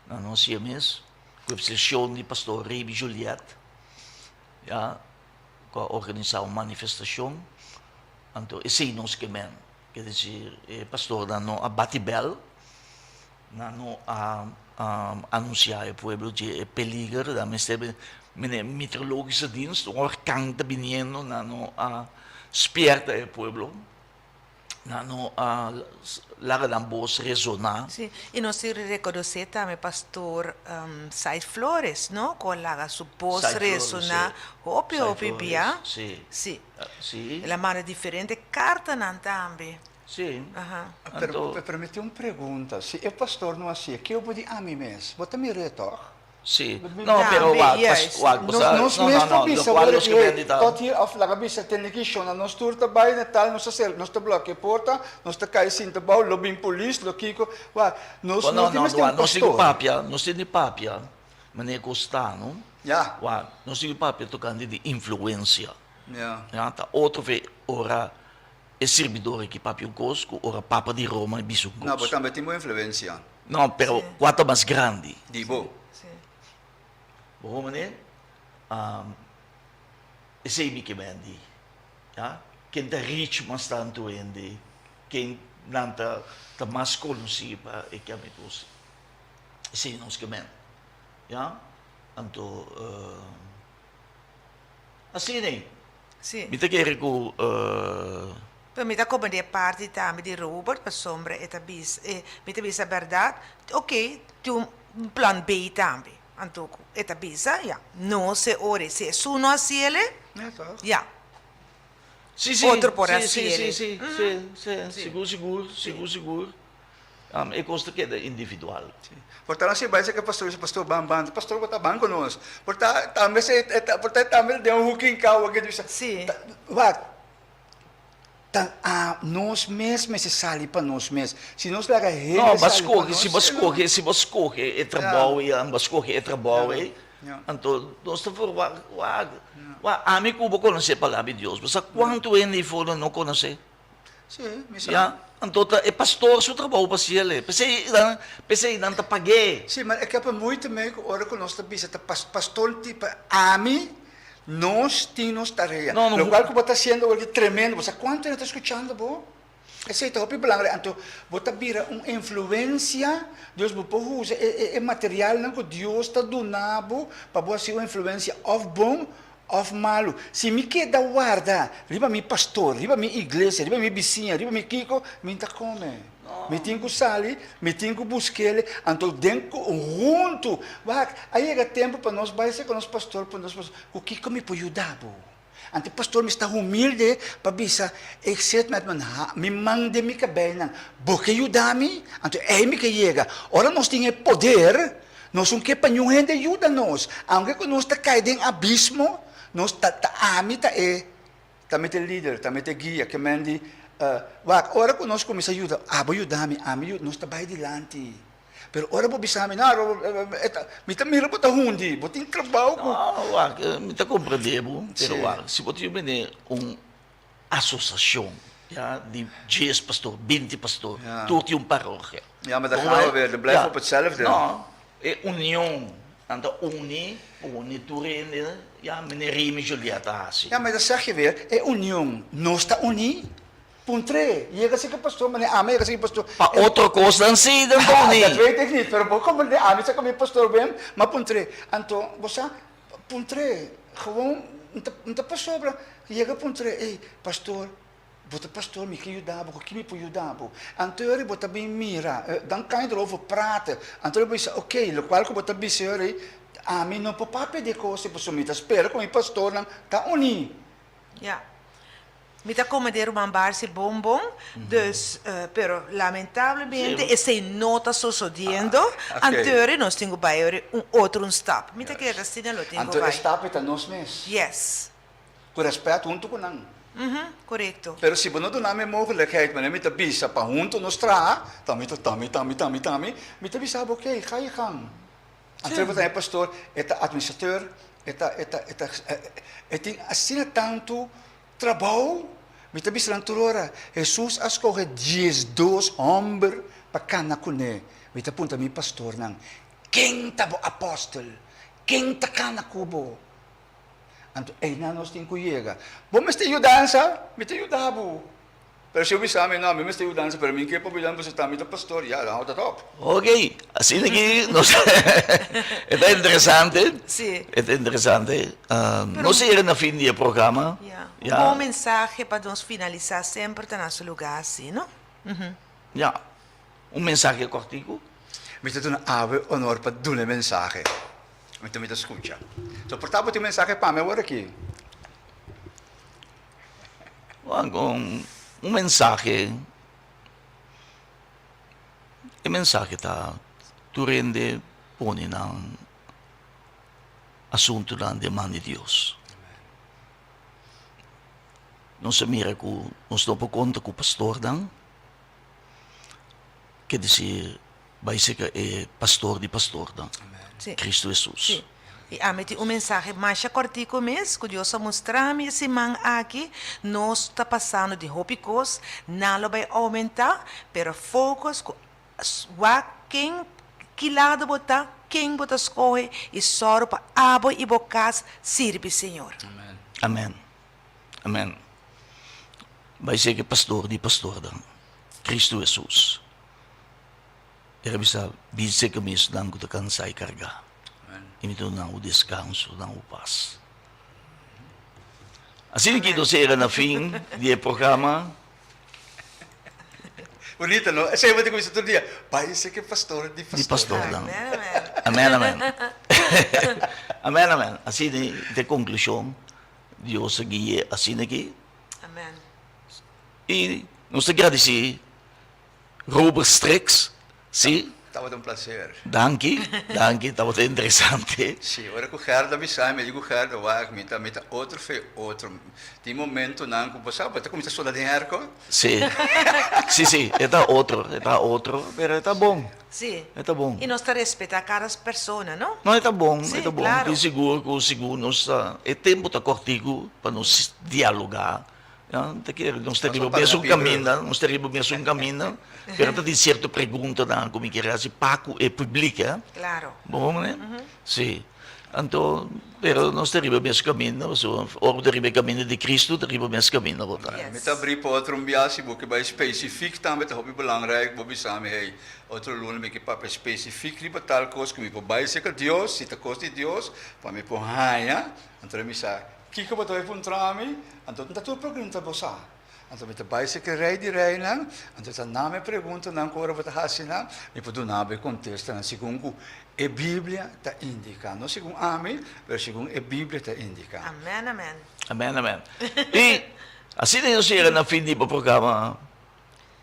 nan no hasi e mes, ku eksepshon di pastor Reby Juliet, ya. ku a organisá un manifestashon, anto esei nos ke men. Ke desir, e pastornan no a bati bèl, nan no a anunsiá e pueblo dje e peliger, nan mester mene meteorologische dienst, un orkan ta biniendo, nan no a spierta e pueblo. Nan no a laga nan bos resoná. Sí, i nos tin rekonosé tambe pastor Said Flores, no? Ku a laga su bos resoná hopi hopi bia. Sí. Sí. Sí. El a manda diferente kartanan tambe. Sí. Aha. Pero permití un pregunta, si e pastor no hasié, ke bo di ami mes? Bo ta mir'é tòg? Sí. No, pero wak, wak, bo sa, Nos no, mes no, ta no, bisa lokual wor nos aki, ke hey, bende ta. tot hier of laga bisa tene ki shona, nos tur ta bai na tal, nos ta sel, nos ta blokia e porta, nos ta kai sinta bou, lo bin polis, lo kiko, wak, nos Bo, no no, tin no, mester wak, un nos tin ku pastor. papia, nos tin di papia manera ku sta, no? Ya. Wak, nos tin ku papia tokante di influensia. Ya. Ya, ta otro fe ora e sirbidor aki papia un kos ku ora Papa di Roma bisa un No, bo kos. tambe tin bo influensia. No, pero kua ta mas grandi? Di bo. Bo hoor meneer? Esei mi ke bendi. Ya? Ken ta rich mas tantu hende, ken nan ta ta mas konosí pa e kiami kos. Esei nos ke men. Ya? Anto asina ei. Sí. Mi ta kere ku. Pero mi ta komprendé e parti tambe di Robert pasobra e ta bisa, e mi ta bisa bèrdat, oke, tin un plan B tambe. Anto ku e ta bisa, ya, nos e ora e si esun no hasi el e, ya, Sí, sí, otro por sí, hasi sí, el e. sí, sí, sí, sí, sigur, sigur, sigur, sigur. E kos ta keda individual. Sí. Por ta nos bai seka pastor, bisa pastor ban ban, pastor bo ta ban ku nos. Por ta tambe se por ta tambe den un huki kau aki bisa. Sí. Wak, ta a nos mes mester sali pa nos mes. Si nos laga hende No, bo sali pa skohe, nos, si bo skohe, si bo skohe e trabou ei, bo skohe e trabou ei, anto nos ta for wak, wak, wak, ami ku bo konosé palabra di Dios, bo sa kuantu hende ei for no konosé? Sí, mi sa. Ya, anto ta e pastor su trabou pa hasiel e. P'esei nan, p'esei nan ta pag'é. Sí, ma e kep moeite mee ku ora ku nos ta bisa ta pas, pastor ti pa ami, nos tin nos tarea. No, no. Lokual ku bo ta hasiendo awor ki tremendo, bo sa kuantu hende ta skuchando bo? Esei ta hopi belangrijk, anto bo ta bira un influencia, dus bo por usa e e e materialnan ku Dios ta duna bo pa bo hasi un influencia òf bon òf malu. Si mi keda warda riba mi pastor, riba mi iglesia, riba mi bisiña, riba mi kiko, mi ta kome. Mi tin ku sali, mi tin ku busk'el, anto den huntu, wak, a yega tempu pa nos bai serka nos pastor, puntra nos pastor, ku kiko mi por yuda bo? Anto pastor mi sta humilde pa bisa, ik zit met mijn ha, mi man den mi kabeinan, bo ke yuda mi? Anto ei mi ke yega. Ora nos tin e poder, nos un ke pa niun hende yuda nos. Aunke ku nos ta kai den abismo, nos ta, ta ami ta e, ta mi ta e lider, ta mi ta e guia, ke men di, wak, ora ku nos kuminsa yuda, abo yuda mi, ami yuda, nos ta bai dilanti. Pero ora bo bisa mi, no, mi ta mira bo ta hundi, bo tin trabou ku. No, wak, mi ta komprendé bo, pero wak, si bo tin bini un asosiashon, ya, di dies pastor, binti pastor, tur tin un parokia. Ja, maar dan gaan we weer, dan blijven we op hetzelfde. No, e union, nan ta uni, pone tur hende, ya, meneer Remy Juliet a hasi. Ja, maar dan zeg je weer, e union, nos ta uní. Puntr'é, yega si ki pastor, manera ami yega si ki pastor. Pa otro kosnan si, dan Tony. Dat weet ik niet, pero bo komprendé, ami sa ku mi pastor ben, ma puntr'é. Anto, bo sa, puntr'é, gewoon, N ta pasobra, yega puntr'é, ey, pastor, bo ta pastor, mi ke yuda bo, ku ki mi por yuda bo? Anto e ora bo ta bin mira, dan kan je erover praten. Anto bo bisa, oké, lokual ku bo ta bisa e ora ei, ami no por papia di e kos ei, pasobra mi ta spera ku mi pastornan ta uní. Ya. Mi ta come den ruman Barsi bon bon, dus, pero lamentablemente esey no ta sosodiendo, anto nos tin cu bay ori un otro un stap. Mi ta kere asina lo tin cu Anto bay. e stap e ta nos mes. Yes. Cu respet hunto cu nan. Corecto. Pero si bo no duna mi e mogelijkheid manera mi ta bisa pa hunto nos traha, ta mi ta tami tami tami tami, mi ta bisa bo ok, ga je gang. Anto bo ta e pastor, e ta administrateur, e ta e ta e ta e tin asina tanto Trabou? Mi ta bisa nan tur ora, Hesus a skohe diesdos hòmber pa kana kuné. Mi ta puntra mi pastornan, Ken ta bo apòstel? Ken ta kana ku bo? Anto einan nos tin ku yega. Bo mester yudansa? Mi ta yuda bo. Pero si bo bisa mi, No, mi mester yudansa, pero mi ke pa bo yuda mi pasobra mi ta pastor, ya, dan houdt dat op. Ok, asina ki nos e ta interesante, Sí. e ta interesante. Nos a yega na fin di e programa. Ya, un bon mensahe pa nos finalisá semper ta na su lugá así, no? Ya, un mensahe kòrtiku. Mi ta duna awe honor pa duna e mensahe. Mi ta mi ta skucha. So por ta bo tin mensahe pa mi awor aki? Un mensahe, e mensahe ta tur hende pone nan asuntunan den man di Dios. Nos a mira ku nos no por konta ku pastornan, ke desir Bai serka e Pastor di pastornan, Cristo Hesus. Sí. I ami tin un mensahe masha kòrtiku mes ku Dios a mustra mi e siman aki. Nos ta pasando den hopi kos, nan lo bai oumentá, pero focus ku wak ken, ki lado bo ta, ken bo ta skohe i sòru pa abo i bo kas sirbi Señor. Amen. Amen. Bai serka e Pastor di pastornan, Cristo Hesus. E ta bisa, Bin serka mi esnan ku ta kansá i kargá, i mi ta duna nan un deskanso, nan un pas. Asina ki nos yega na fin di e programa. Bonito, no? Esei bo ta kuminsá tur dia. Bai serka e pastor di Di pastornan. pastornan. Amen, amen. Amen, amen. Asina ta e konklushon. Dios a gui'é asina aki. Amen. I nos ta gradisí Robert Strix. Sí. Tabata un placer. Danki, danki, tabata interesante. Sí, ora ku Gerda bisa mi, mi di ku Gerda, wak, mi ta, mi ta otro fe otro. Tin momentonan ku bo sa, bo ta kuminsá sola den airco. Sí, sí, sí, e ta otro, e ta otro, pero e ta bon. Sí. E ta bon. I nos ta respetá kada persona, no? No, e ta bon, Sí, e ta bon. claro. Tin sigur ku sigur nos ta, e tempu ta kòrtiku pa nos dialogá. Ya, ta kere nos ta riba mesun kaminda, nos ta riba mesun kaminda, pero ta tin sierto preguntanan ku mi kere hasi pa ku e publik, eh. Claro. Bo hoor me? Sí. Anto, pero nos ta riba mes kaminda, pasobra ora bo ta riba e kaminda di Cristo, ta riba mes kaminda bo ta. Mi ta abrí pa otro un biaha si bo ke bai spesifik tambe ta hopi belangrijk bo bisa mi, hey, otro luna mi ke papia spesifik riba tal kos ku mi por bai serka Dios, si ta kos di Dios, pa mi por haña, anto mi sa Kiko bo ta bai puntra mi? Anto ta tur pregunta bo sa. Anto mi ta bai serka e rei di reinan, anto ta na mi preguntanan ku ora bo ta hasi nan, mi por duna bo e kontestanan segun ku e Biblia ta indiká. No segun ami, pero segun e Biblia ta indiká. Amen, amen. Amen, amen. I asina nos yega na fin di bo programa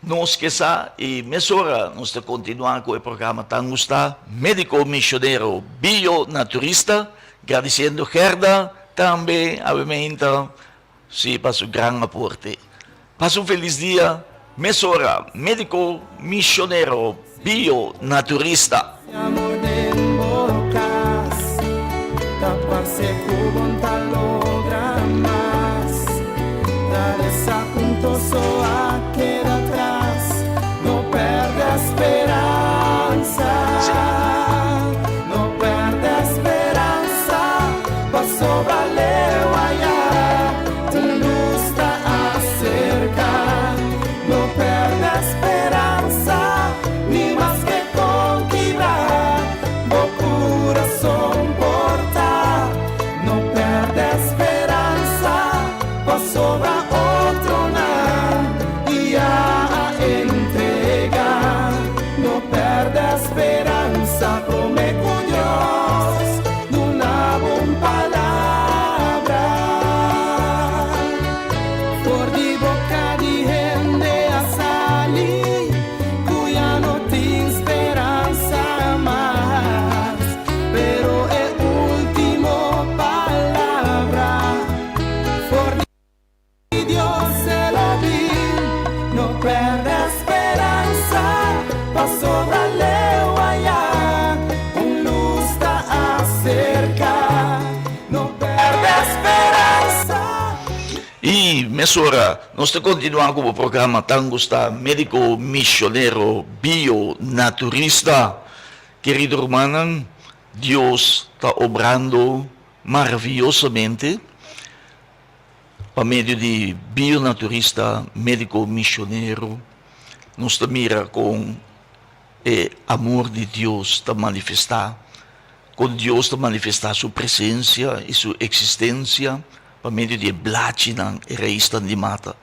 Nos ke sa i mesora nos ta kontinuá ku e programa tan gustá Médiko Misionero Bio Naturista, gradisiendo Gerda tambe awemente si pa su gran aporte. Pasa un felis dia, mesora Médiko Misionero Bio Naturista. I mesora nos ta kontinuá ku bo programa tan gustá Médiko Misionero Bio Naturista. Kerido rumannan, Dios ta obrando maraviyosamente pa medio di bionaturista, médiko misionero. Nos ta mira kon e amor di Dios ta manifestá, kon Dios ta manifestá su presensia i su eksistensia pa medio di e blachinan, e raisnan di mata.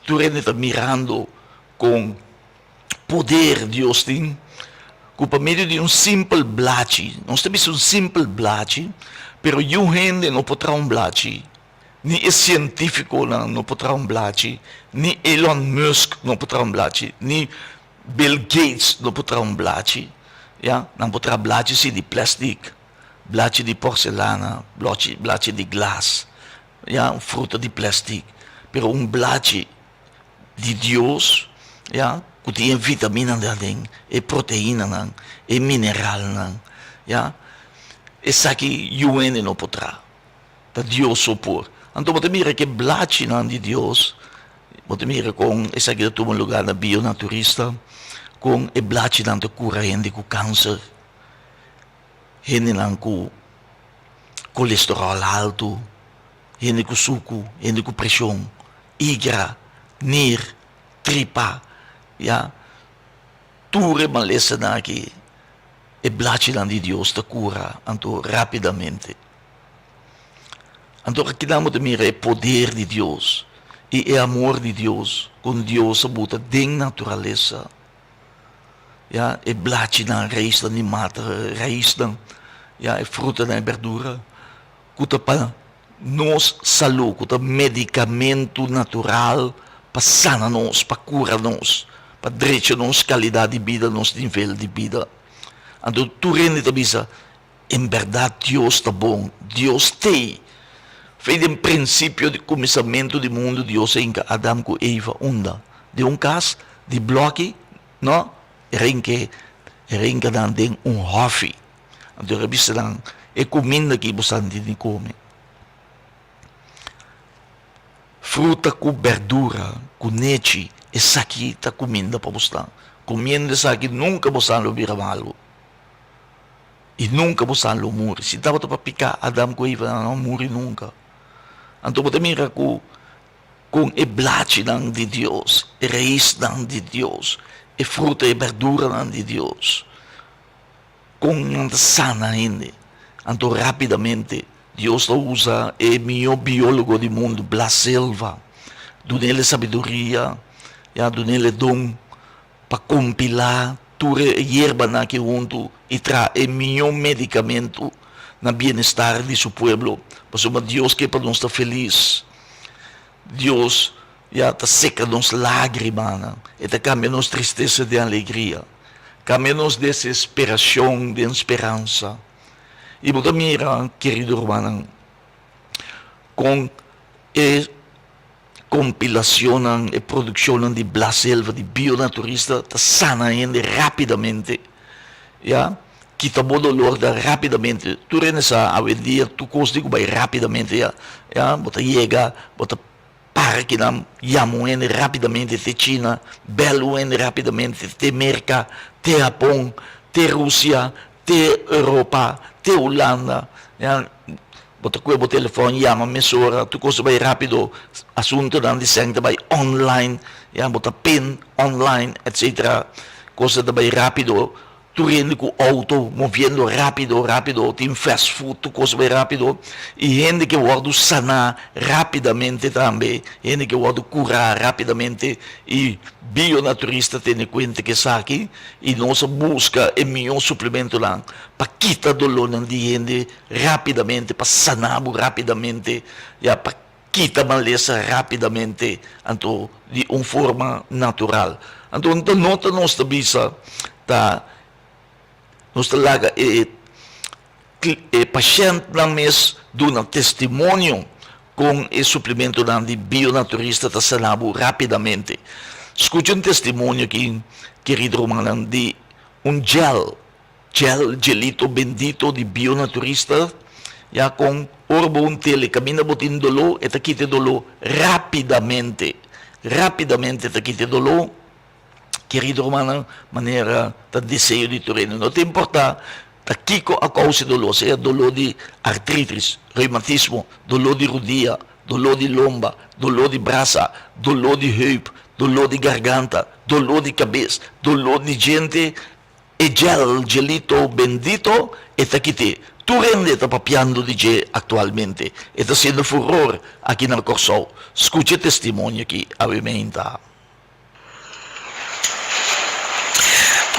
Tur hende ta mirando kon poder Dios tin ku pa medio di un simpel blachi, nos ta bisa un simpel blachi, pero yu hende no por traha un blachi, ni e sientifikonan no por traha un blachi, ni Elon Musk no por traha un blachi, ni Bill Gates no por traha un blachi, ya, nan por traha blachi si di plastic, blachi di porcelana, blachi blachi di glas, ya, un fruta di plastic, pero un blachi di Dios, ya, ku tin e vitaminanan aden, e proteinanan, e mineralnan, ya, esaki yu hende no por traha, ta Dios so por. Anto bo ta mira ke blachinan di Dios, bo ta mira kon esaki ta tuma lugar na Bionaturista, kon e blachinan ta kura hende ku kanser, hendenan ku kolesteròl haltu, hende ku suku, hende ku preshon, igra, nir, tripa, ya. Tur e malesanan aki e blachinan di Dios ta kura anto rapidamente. Anto akinan bo ta mira e poder di Dios i e amor di Dios kon Dios a buta den naturalesa, ya, e blachinan, raisnan di mata, raisnan, ya, e frutanan, e berdura. Ku ta pa nos salú, ku ta medikamentu natural pa sana nos, pa kura nos, pa drecha nos kalidat di bida, nos nivel di bida. Anto tur hende ta bisa, En bèrdat Dios ta bon, Dios t'ei. Fei den prinsipio di kuminsamentu di mundu Dios a hinka Adam ku Eva unda? Den un kas di blòki? No, e rinke e rinka nan den un hòfi. Anto el a bisa nan, E kuminda aki bo sa tin di kome. Fruta ku berdura ku nechi, esaki ta kuminda pa bosnan. Kumiendo esaki nunka bosnan lo bira malu i nunka bosnan lo muri. Si tabata pa piká Adam ku Eva nan no muri nunka. Anto bo ta mira ku kon e blachinan di Dios, e raisnan di Dios, e fruta e berduranan di Dios. Kon nan ta sana hende? Anto rápidamente Dios ta usa e mihó biólogo di mundu, Blas Silva, dun'el e sabiduria, ya, dun'el e don pa kompilá tur e yerbanan aki huntu i traha e mihó medikamentu na bienestar di su pueblo, pasobra Dios ke pa nos ta felis. Dios ya ta seka nos lágrimanan, e ta kambia nos tristesa den alegria, kambia nos desesperacion den speransa. I bo ta mira, kerido rumannan, kon e kompilacionnan, e produkshonnan di Blas Selva, di Bionaturista, ta sana hende rápidamente, ya, kita bo dolor ta rápidamente. Tur hende sa awendia tur kos tin ku bai rápidamente, ya, ya, bo ta yega, bo ta Para ki nan yama un hende rapidamente te China, bel un hende rapidamente te Merka, te Hapon, te Rusia, te Europa, te Hulanda. Ya, bo ta kue bo telefòn yama mesora, tur kos ta bai rapido, asuntonan di sèn ta bai online, ya, bo ta pin online, etcetera. Kos ta bai rapido. Tur hende ku outo moviendo rápido rápido, tin fast food, tur kos bai rápido i hende ke wòrdu saná rápidamente tambe, hende ke wòrdu kurá rápidamente i bionaturista tene kuenta ku esaki i nos a buska e mihó suplementonan pa kita dolónan di hende rápidamente, pa saná bo rápidamente, ya pa kita malesa rápidamente anto di un forma natural. Anto ta nota nos ta bisa ta nos ta laga e e pashèntnan mes duna testimonio kon e suplementonan di bionaturista ta sana bo rápidamente. Skucha un testimonio aki kerido rumannan di un gel. Gel, gelito bendito di bionaturista, ya con ora bo un tele caminda bo tin doló, e ta kita e doló rapidamente, rapidamente ta kita e doló, kerido rumannan, manera ta deseo di tur hende, no ta importa ta kico a causa e doló, sea doló di artritis, reumatismo, doló di rudia, doló di lomba, doló di brasa, doló di heup, doló di garganta, doló di cabes, doló di djente, E gel, gelito, bendito e ta kite. Tur hende ta papiando di dje aktualmente. E ta siendo furor aki na Kòrsou. Skucha e testimonio aki awe meinta.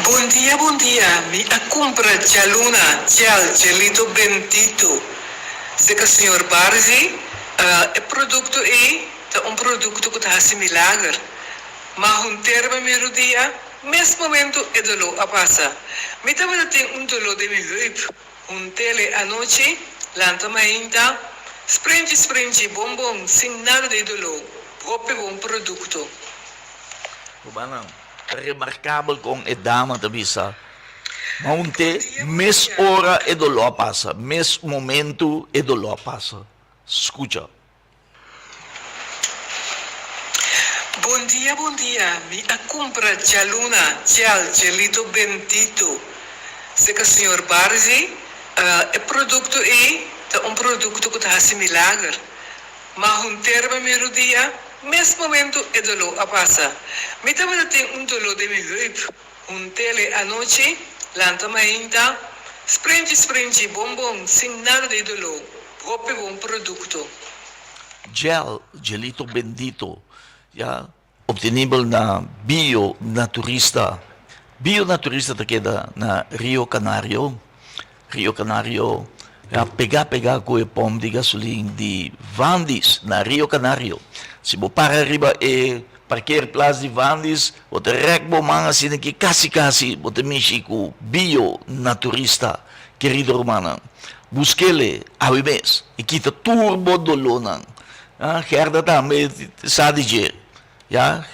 Bon dia bon dia mi a kumpra djaluna gel gelito bendito seka señor Barzi e produkto ei ta un produkto ku ta hasi milager ma hunter mi mi rudia Mes momento e doló a pasa. Mi tabata tin un doló den mi heup. Un tele anochi, lanta mainta, sprinchi sprinchi, bon bon, sin nada di doló. Hopi bon produkto. Rumannan, ta remarkabel kon e dama ta bisa, Ma un te, mes ora e doló a pasa, mes momento e doló a pasa. Skucha. Bon dia bon dia mi a cumpra djaluna gel gelito bendito seca señor Barzi e producto ey ta un producto cu ta haci milager ma hunter mi mi rudia mes momento e dolor a pasa mi tabata tin un dolor den mi heup huntele anochi lanta mainta sprinchi sprinchi bon bon sin nada di dolor Hopi bon produkto. Gel, gelito bendito, ya obtenibel na Bio Naturista. Bio Naturista ta keda na Rio Canario. Rio Canario, ya pega pega ku e pòmp di gasolin di Vandis na Rio Canario. Si bo para riba e. parkeerplaats di Vandis, bo ta rèk bo man asina ki kasi kasi bo ta mishi ku Bio Naturista. Kerido rumannan, busk'ele awe mes i kita tur bo dolónan. Gerda tambe sa di dje. Ya,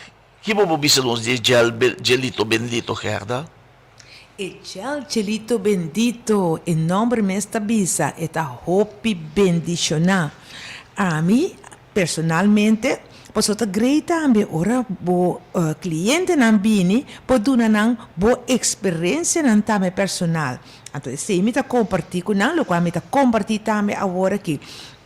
ki bo por bisa nos di e gel Gelito Bendito, Gerda? E gel Gelito Bendito, e nòmber mes ta bisa, e ta hopi bendishoná. Ami Personalmente, pasobra ta grei tambe ora bo clientenan bini por duna nan bo experiencianan tambe personal. Anto esey mi ta comparti cu nan, locual mi ta comparti tambe awor aki.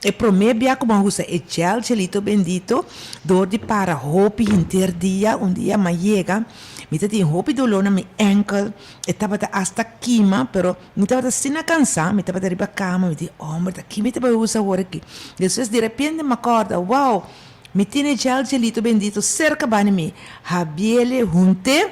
E prome bia cu bo a usa e gel Gelito Bendito door di para hopi henter dia, un dia mi a yega mi ta tin hopi dolor na mi enkel, e tabata hasta kima, pero. Mi tabata asina cansá, mi tabata riba cama, mi di, Homber, ta ki mi ta bai usa awor aki? Despues di repente mi a corda, Wow, mi tin e gel Gelito Bendito cerca bani mi. Habiele hunté,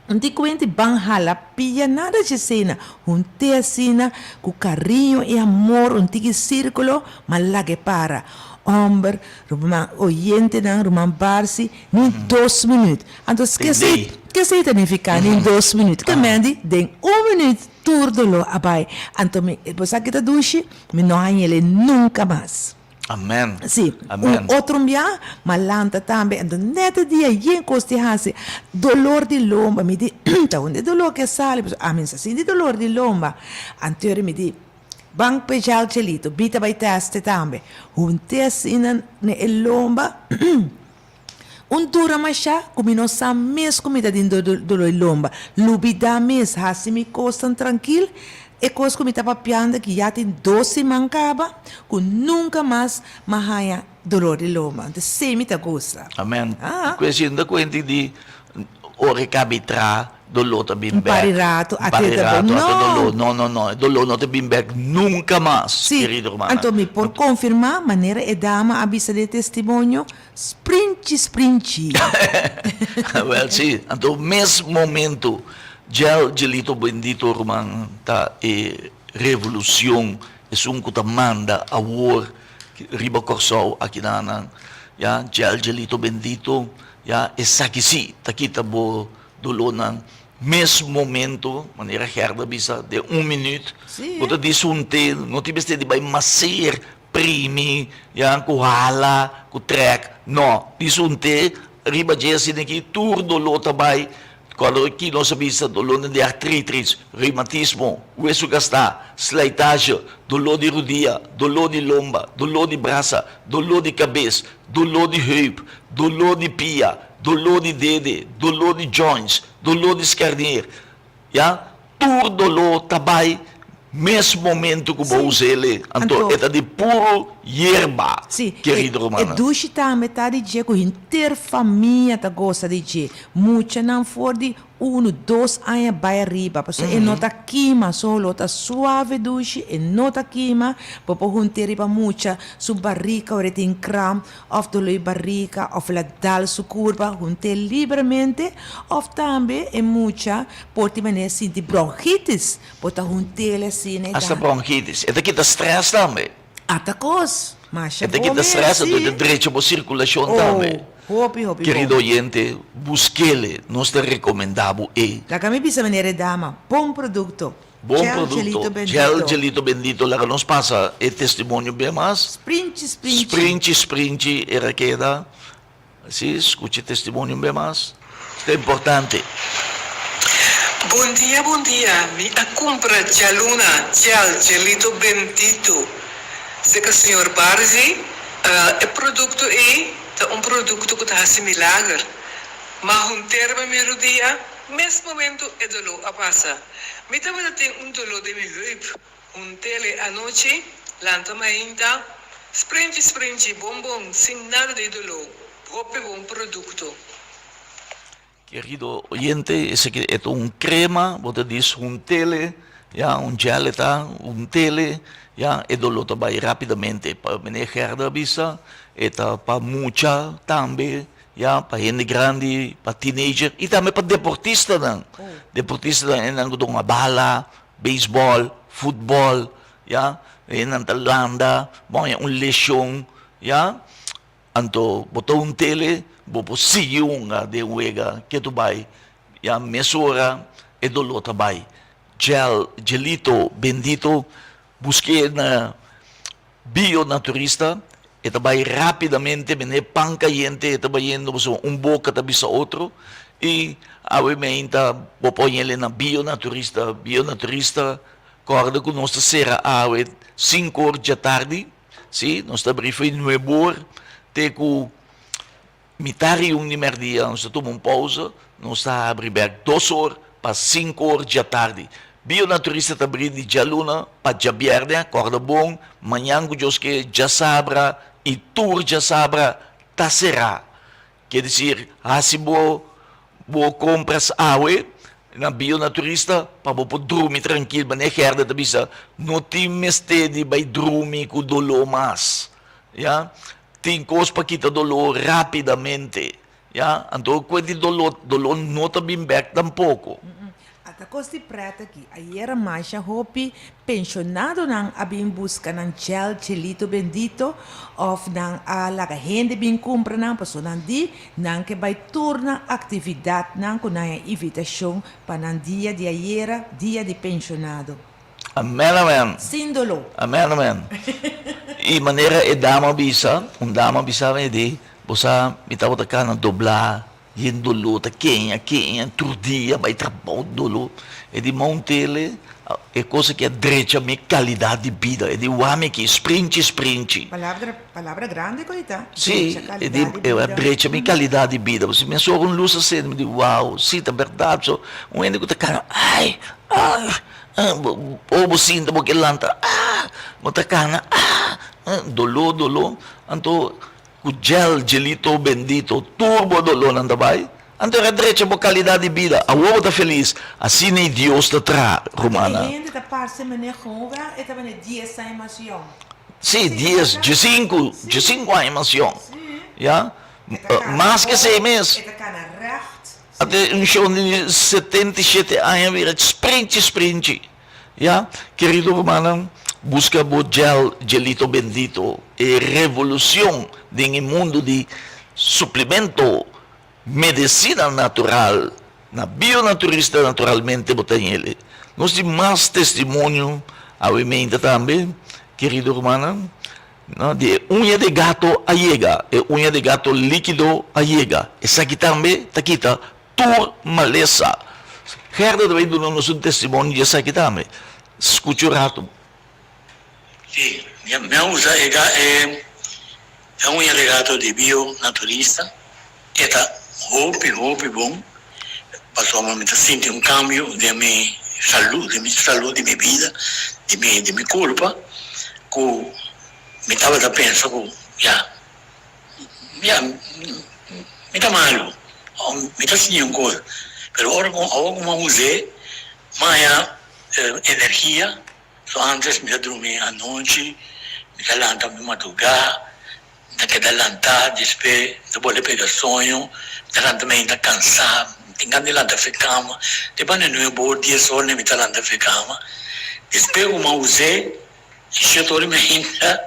un di cuenta y ban hala pia nada dje esena. Hunté asina, cu cariño y amor, un tiki círculo, m'a laga e para. Homber, ruman oyentenan, ruman Barsi, ni dos minuut. Anto skesei, kesei ta nifiká den dos minüt? Ke men di den un minüt tur doló a bai. Anto mi, bo sa ke ta dushi? Mi no hañ'el nunka mas. Amen. Sí, un otro bia m'a lanta tambe, anto nèt e dia yen kos di hasi, dolor di lomba, mi di, ta unda e doló ke sali? Pasobra ami no sa sinti dolor di lomba. Anto mi di, ban p'e chelito, bi ta bai tèste tambe. Hunté asina na e lomba. Un dura mashá ku mi no sa mes ku mi ta den doló i lomba. Lubidá mes, hasi mi kosnan trankil. E kos ku mi ta papiando aki ya tin dos siman kaba ku nunka mas m'a haña doló di lomba. Anto esei mi ta gusta. Amen. Ku e sinta kuenti di ora e kabi tra Doló ta bin Un par di bek. rato, Un par di ate ta rato, bo. ate doló. No! No, no, no. E doló no ta bin bek nunka mas, Sí, kerido rumannan. anto mi por konfirmá manera e dama a bisa den e testimonio, Sprinchi, sprinchi. Wèl, sí. Anto mes momento, djel djelito bendito, ruman, ta e revolucion, esun ku ta manda awor riba Kòrsou akinanan, ya, djel djelito bendito, ya, esaki sí ta kita bo Dolónan mes momento, manera Gerda bisa, den un minuut, bo ta disunt'é, no tin mester di bai maser, primi, ya, ku hala, ku trèk, no, disunt'é riba dje asina aki, tur doló ta bai, kòrda ki nos a bisa, dolónan di artritis, reumatismo, wesu gastá, slijtage, doló di rudia, doló di lomba, doló di brasa, doló di kabes, doló di heup, doló di pia, Doló di dede, doló di joints, doló di skarnier, ya, tur doló ta bai mes momento ku bo us'el, anto e ta di puru yerba, kerido rumannan. E dushi tambe ta di dje ku henter famia ta gosa di dje, muchanan for di Unu, dos aña bai ariba, pasobra e no ta kima, su holó ta suave dushi, e no ta kima, bo por hunt'é riba mucha su barika ora e tin kram, òf doló e barika, òf el a dal su kurpa, hunt'é libremente, òf tambe e mucha por tin manera sinti bronchitis, bo ta hunt'é asina e ta. Hasta bronchitis, e ta kita strès tambe. Ata kos, masha E ta bon kita mes, stress, anto e ta si. drecha bo sirkulashon tambe. Oh, hopi, hopi Kerido bon. oyente, busk'el, nos ta rekomendá bo e. Laga mi bisa meneer e dama, bon produkto. Bon Gel produkto. Gelito Gel Bendito. Gelito Bendito, laga nos pasa e testimonio bien mas. Sprinchi, sprinchi. Sprinchi, sprinchi, era keda. Si, skucha e testimonio un be mas. Ta importante. Bon dia bon dia mi a cumpra djaluna djal djelito bendito seca señor Barzi e producto ey ta un producto cu ta haci milager ma hunterba mi rudia mes momento e dolor a pasa mi tabata tin un dolor den mi heup Un tele anochi, lanta mainta, sprinchi sprinchi, bon bon, sin nada di doló, hopi bon produkto. Kerido oyente, esaki e ta un crema, bo ta dis un tele, ya, un gel e ta, un tele, ya, e doló ta bai rapidamente. Pa meneer Gerda a bisa, e ta pa mucha tambe, ya, pa hende grandi, pa teenager y tambe pa deportistanan. Deportistanan e nan ku ta hunga bala, Beisbòl, futbòl, ya, e nan ta landa, bo haña un leshon, ya, anto bo ta un tele, Bo por sigui hunga den wega ke tu bai, ya mesora e doló ta bai. Gel, gelito bendito, busk'é na Bio Naturista, e ta bai rápidamente, mene pan kayente e ta bayendo pasobra un boka ta bisa otro, i awe meinta bo por hañ'el na Bio Naturista. Bio Naturista, kòrda ku nos ta sera awe sinku or djatardi. Sí, nos ta bri fo'i nuebe or te ku mitar i un di mèrdia, nos ta tuma un pousa, nos ta habri bèk dos or pa sinku or djatardi. Bionaturista ta bri di djaluna pa djabièrnè, kòrda bon, mañan ku Dios ke djasabra i tur djasabra ta será. Ke desir, hasi bo bo kompras awe na Bionaturista pa bo por drumi trankil. Manera Gerda ta bisa, no tin mester di bai drumi ku doló mas, ya. Tin kos pa kita doló rápidamente, ya. Anto ku e di doló, doló no ta bin bèk tampoko. Ata kos di pret aki. Ayera masha hopi penshonadonan a bin buska nan gel Chelito Bendito of nan a laga hende bin kumpra nan paso nan di nan ke bai tur nan aktividatnan ku nan e invitashon pa nan dia di ayera, dia di penshonado. Amen amen. Sin doló. Amen amen. I manera e dama a bisa, un dama a bisa mi di, bo sa mi tabata kana doblá Yen doló ta keña keña tur dia bai trabou doló e di mountele e cosa ki a drecha mi calidad di bida e di wami aki sprinchi sprinchi. Palabra palabra grande cu ta Si e di a drecha mi calidad di bida pasobra mi a sora un luz asina mi di wow si ta berdad so un hende cu ta cana ay ay ora bo sinta bo ke lanta ah bo ta cana ah doló doló anto Ku gel, gelito bendito, tur bo dolónan ta bai. Anto era drecha bo kalidat di bida. Awor bo ta felis. Asina ei Dios ta traha, rumannan. E hende ta parse meneer Goga, e ta meneer dies aña mas yòn. Sí, dies, diesinku, diesinku aña mas yòn. Ya. Mas ke esei mes. E ta kana règt. Ate un shon di 77 aña bira sprinchi sprinchi. Ya, kerido rumannan, buska bo gel Gelito Bendito, e revolucion den e mundo di suplemento, medecina natural, na Bionaturista naturalmente bo ta hele. Nos tin mas testimonio awe meinta tambe, kerido rumannan, no, di e uña de gato a yega, e uña de gato likido a yega. Esaki tambe ta kita Tur malesa. Gerda ta bay duna nos un testimonio di esaki tambe. Scucha un rato. Sí, mi a usa e e e uña de gato di bio naturista, e ta hopi hopi bon pasobra mi ta sinti un cambio den mi salud, den mi salud di mi bida, di mi di mi curpa cu mi tabata pensa cu ya. Ya, mi ta malu, mi ta siña un kos, pero ora ku awor ku mi a us'é, mi a haña energia, so antes mi ta drumi anochi, mi ta lanta mi madrugá, mi ta keda lantá, despues mi ta bolbe pega soño, mi ta lanta mi ainda kansá, mi tin gana di lanta for kama, te banda nuebe or, dies or mi ta lanta for kama, despues ku mi a us'é. Shete ora mi hinta,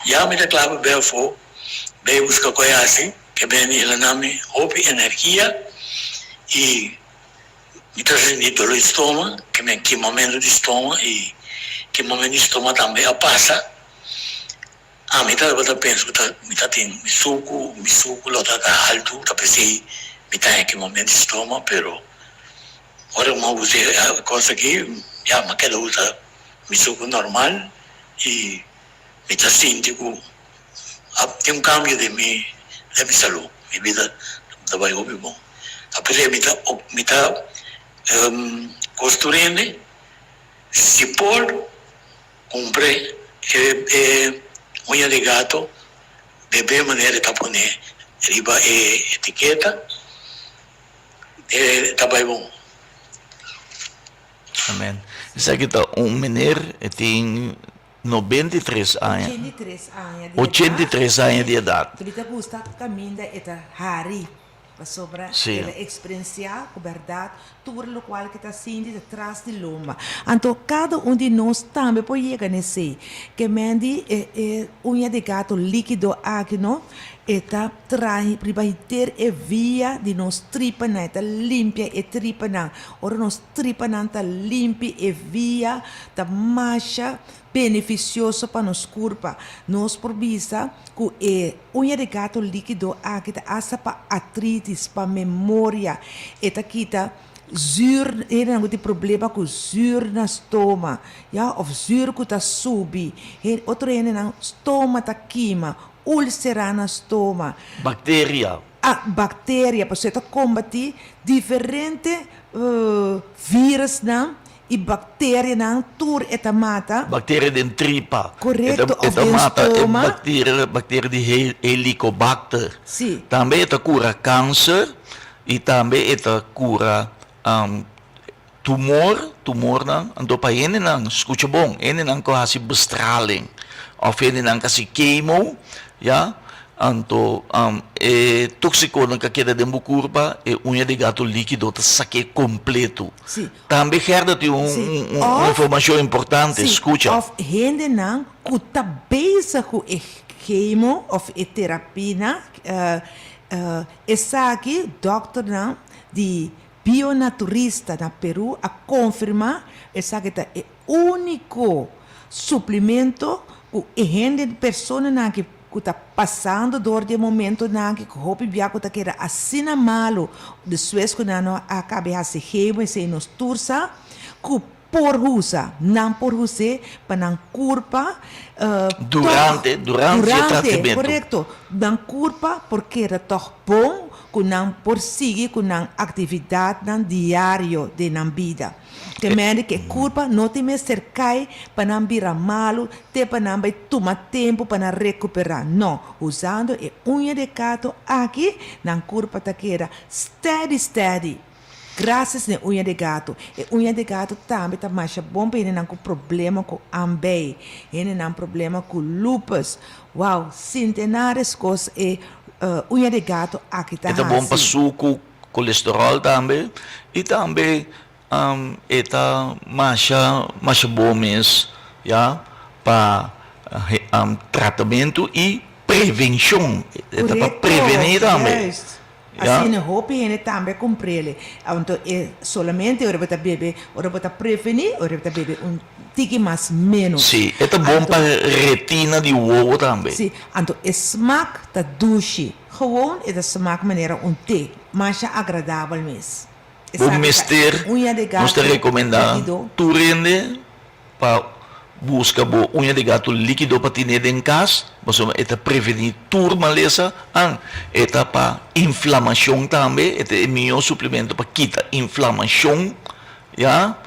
ya mi ta kla pa bai afó, bai buska koi hasi, ke beni el a na mi hopi energia i mi ta sinti doló di stoma, ke mi a kimamentu di stoma i kimamentu di stoma tambe a pasa. Ami tabata pensa ku ta mi ta tin mi suku, mi suku lo ta ta haltu, ta p'esei mi ta haña kimamentu di stoma, pero ora ku mi a usa e kos aki, ya mi a keda usa. Mi suku normal y mi ta sinti cu a tin un cambio den mi den mi salud, mi bida ta bay hopi bon. Apesar mi ta mi ta costurende si por cumpre e e uña di gato bebe manera e ta pone riba e etiqueta e ta bay bon. Amen. Esaki ta un meneer, e tin 93 aña. 83 aña di edat. 83 aña di edat. Mi ta gusta caminda e ta hari, pasobra Sí. el a experiencia cu berdad tur locual cu ta sinti ta tras di lomba. Anto cada un di nos tambe por yega na esey. Ke men di e e uña di gato likido aki no. E ta traha riba henter e via di nos tripanan, e ta limpia e tripanan. Ora nos tripanan ta limpi e via ta masha benefisioso pa nos kurpa. Nos por bisa ku e uña di gato líkido aki ta asta pa artritis, pa memoria. E ta kita zuur, hendenan ku tin problema ku zuur na stoma, ya, òf zuur ku ta subi. Otro hendenan stoma ta kima, Úlsera na stoma. Bakteria. A Bakteria, pasobra e ta kombatí diferente vírusnan i bakterianan, tur e ta mata. Bakteria den tripa. Korekto, òf den stoma. E ta mata e bakteria di helicobacter. Sí. Tambe e ta kura kanser i tambe e ta kura Tumor, tumornan, anto pa hendenan, skucha bon, hendenan ku hasi bestraling òf hendenan ku hasi chemo, ya, anto e toksikonan ku a keda den bo kurpa, e uña di gato likido ta sak'é kompleto. Sí. Tambe Gerda tin un Sí. un Òf, informashon importante, sí, skucha. òf hendenan ku ta bezig ku e chemo òf e terapia, esaki dòkternan di Bionaturista na Peru a konfirmá esaki ta e úniko suplimento ku e hende, personanan aki ku ta pasando dor di e momentonan aki ku hopi bia ku ta keda asina malu despues ku nan no a kaba e hasi chemo, esei nos tur sa ku por usa, nan por us'é pa nan kurpa tòg durante, korekto, nan kurpa por keda tòg bon ku nan por sigui ku nan aktividatnan diario den nan bida. Te mende ku e kurpa no tin mester kai pa nan bira malu te pa nan bai tuma tempu pa nan rekuperá. No, usando e uña di kato aki nan kurpa ta keda steady steady. Gracias n'e uña de gato. E uña de gato tambe ta masha bon pa hendenan ku problema ku ambei, hendenan problema ku lupus. Wow, centenares kos e uña de gato aki ta E ta bon pa hasi. suku, kolesterol tambe i tambe e ta masha masha bon mes ya pa tratamentu i prevenshon. E ta pa Korekto, prevení tambe. juist. Asina hopi hende tambe a kumprele. Anto e solamente ora bo ta bebe, ora bo ta prevení, ora bo ta bebe un tiki mas ménos. Sí, e ta bon pa retina di wowo tambe. Sí, anto e smak ta dushi. Gewoon e ta smak manera un te, masha agradabel mes. Bo Esaki ta mester, uña de nos ta gato rekomendá líkido. tur hende Pa buska bo uña di gato likido pa tine den kas, pasobra e ta prevení tur malesa. An, e ta pa inflamashon tambe, e ta e mihó suplemento pa kita inflamashon, ya.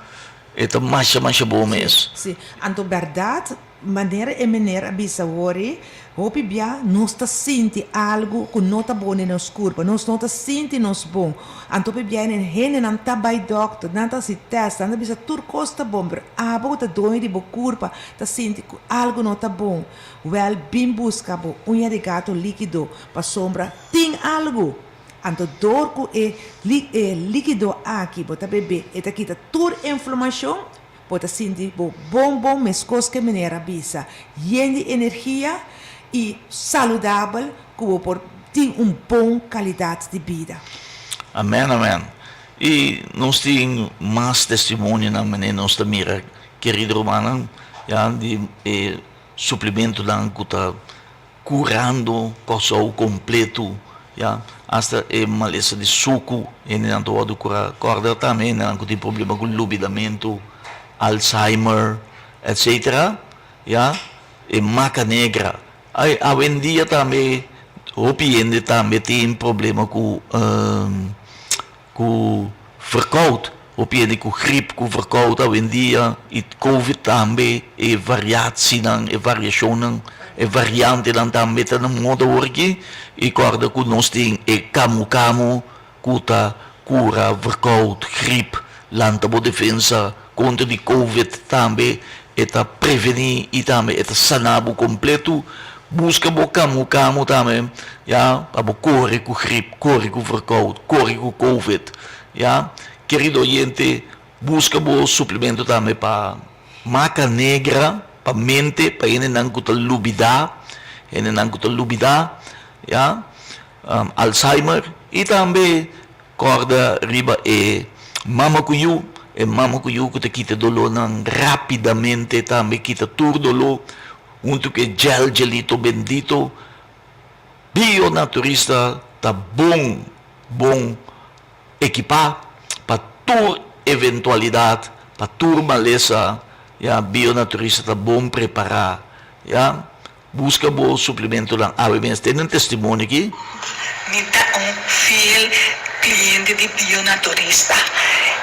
E ta masha masha bon mes. Sí, anto bèrdat, manera e meneer a bisa wori, Hopi bia nos ta sinti algu ku no ta bon den nos kurpa, nos no ta sinti nos bon. Anto hopi bia e hendenan ta bai dòkter, nan ta hasi tèst, nan ta bisa tur kos ta bon, pero abo ku ta doño di bo kurpa ta sinti ku algu no ta bon. Wèl, bin buska bo uña di gato líkido pasobra tin algu. Anto dor ku e e líkido aki bo ta bebé e ta kita tur inflamashon. Bo ta sinti bo bon bon meskos ke meneer a bisa, yen di energia i saludabel ku bo por tin un bon kalidat di bida. Amen amen i nos tin mas testimonionan manera nos ta mira kerido rumannan ya di e suplimentonan ku ta Curando Kòrsou kompletu ya, asta e malesa di suku hendenan ta wòrdu kurá. Kòrda tambe hendenan ku tin problema ku lubidamentu, Alzheimer, etcetera ya, e maca negra. Ay awendia tambe hopi hende tambe tin problema ku Ku verkoud, hopi hende ku grip ku verkoud awendia i covid tambe e variatsienan, e variashonnan, e variantenan tambe ta na moda awor aki i kòrda ku nos tin e kamu kamu ku ta kura verkoud, grip, lanta bo defensa kontra di covid tambe e ta prevení i tambe e ta sana bo kompletu. Buska bo kamu kamu tambe ya pa bo kore ku grip, kore ku verkoud, kore ku covid ya. Kerido oyente buska bo suplemento tambe pa maca negra, pa mente, pa hendenan ku ta lubida, hendenan ku ta lubida. ya, Alzheimer i tambe kòrda riba e mama ku yu, e mama ku yu ku ta kita dolónan rápidamente tambe kita tur doló huntu ku e gel gelito bendito. Bionaturista ta bon bon ekipá pa tur eventualidat, pa tur malesa, ya, bionaturista ta bon prepará, ya. Buska bo suplementonan awe mes. Tene un testimonio aki. Mi ta un fiel cliente di Bionaturista.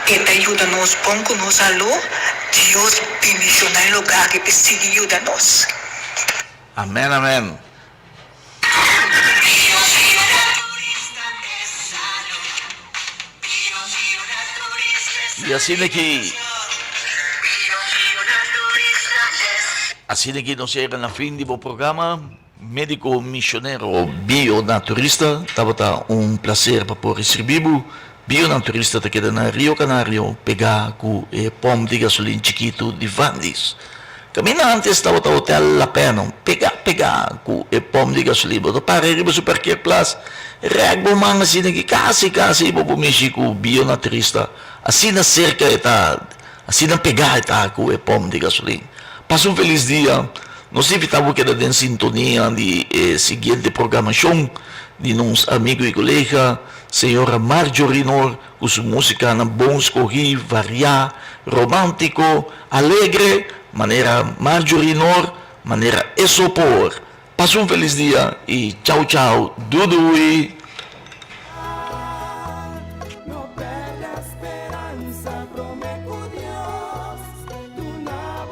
E ta yuda nos bon cu nos salud. Dios bendiciona e lugar aki p'e sigui yuda nos. Amen amen. Y asina ki asina ki nos yega na fin di bo programa Medico Misionero Bionaturista. Tabata un placer pa por ricibi bo. Bionaturista ta keda na Rio Canario pega cu e pomp di gasolin chikito di Vandis. Caminda antes tabata Hotel La Peno, pega pega cu e pomp di gasolin. Bo ta para riba su parkeerplaats, rek bo man asina ki casi casi bo por mishi cu Bionaturista. Asina cerca e ta, asina pega e ta cu e pomp di gasolin. Pasa un feliz dia. Nos invita bo keda den sintonia di e siguiente programacion di nos amigo y colega Señora Marjorie Noor cu su musicanan bon scogi, varia, romantico, alegre, manera Marjorie Noor, manera e so por. Pasa un feliz dia y chao chao, dudui!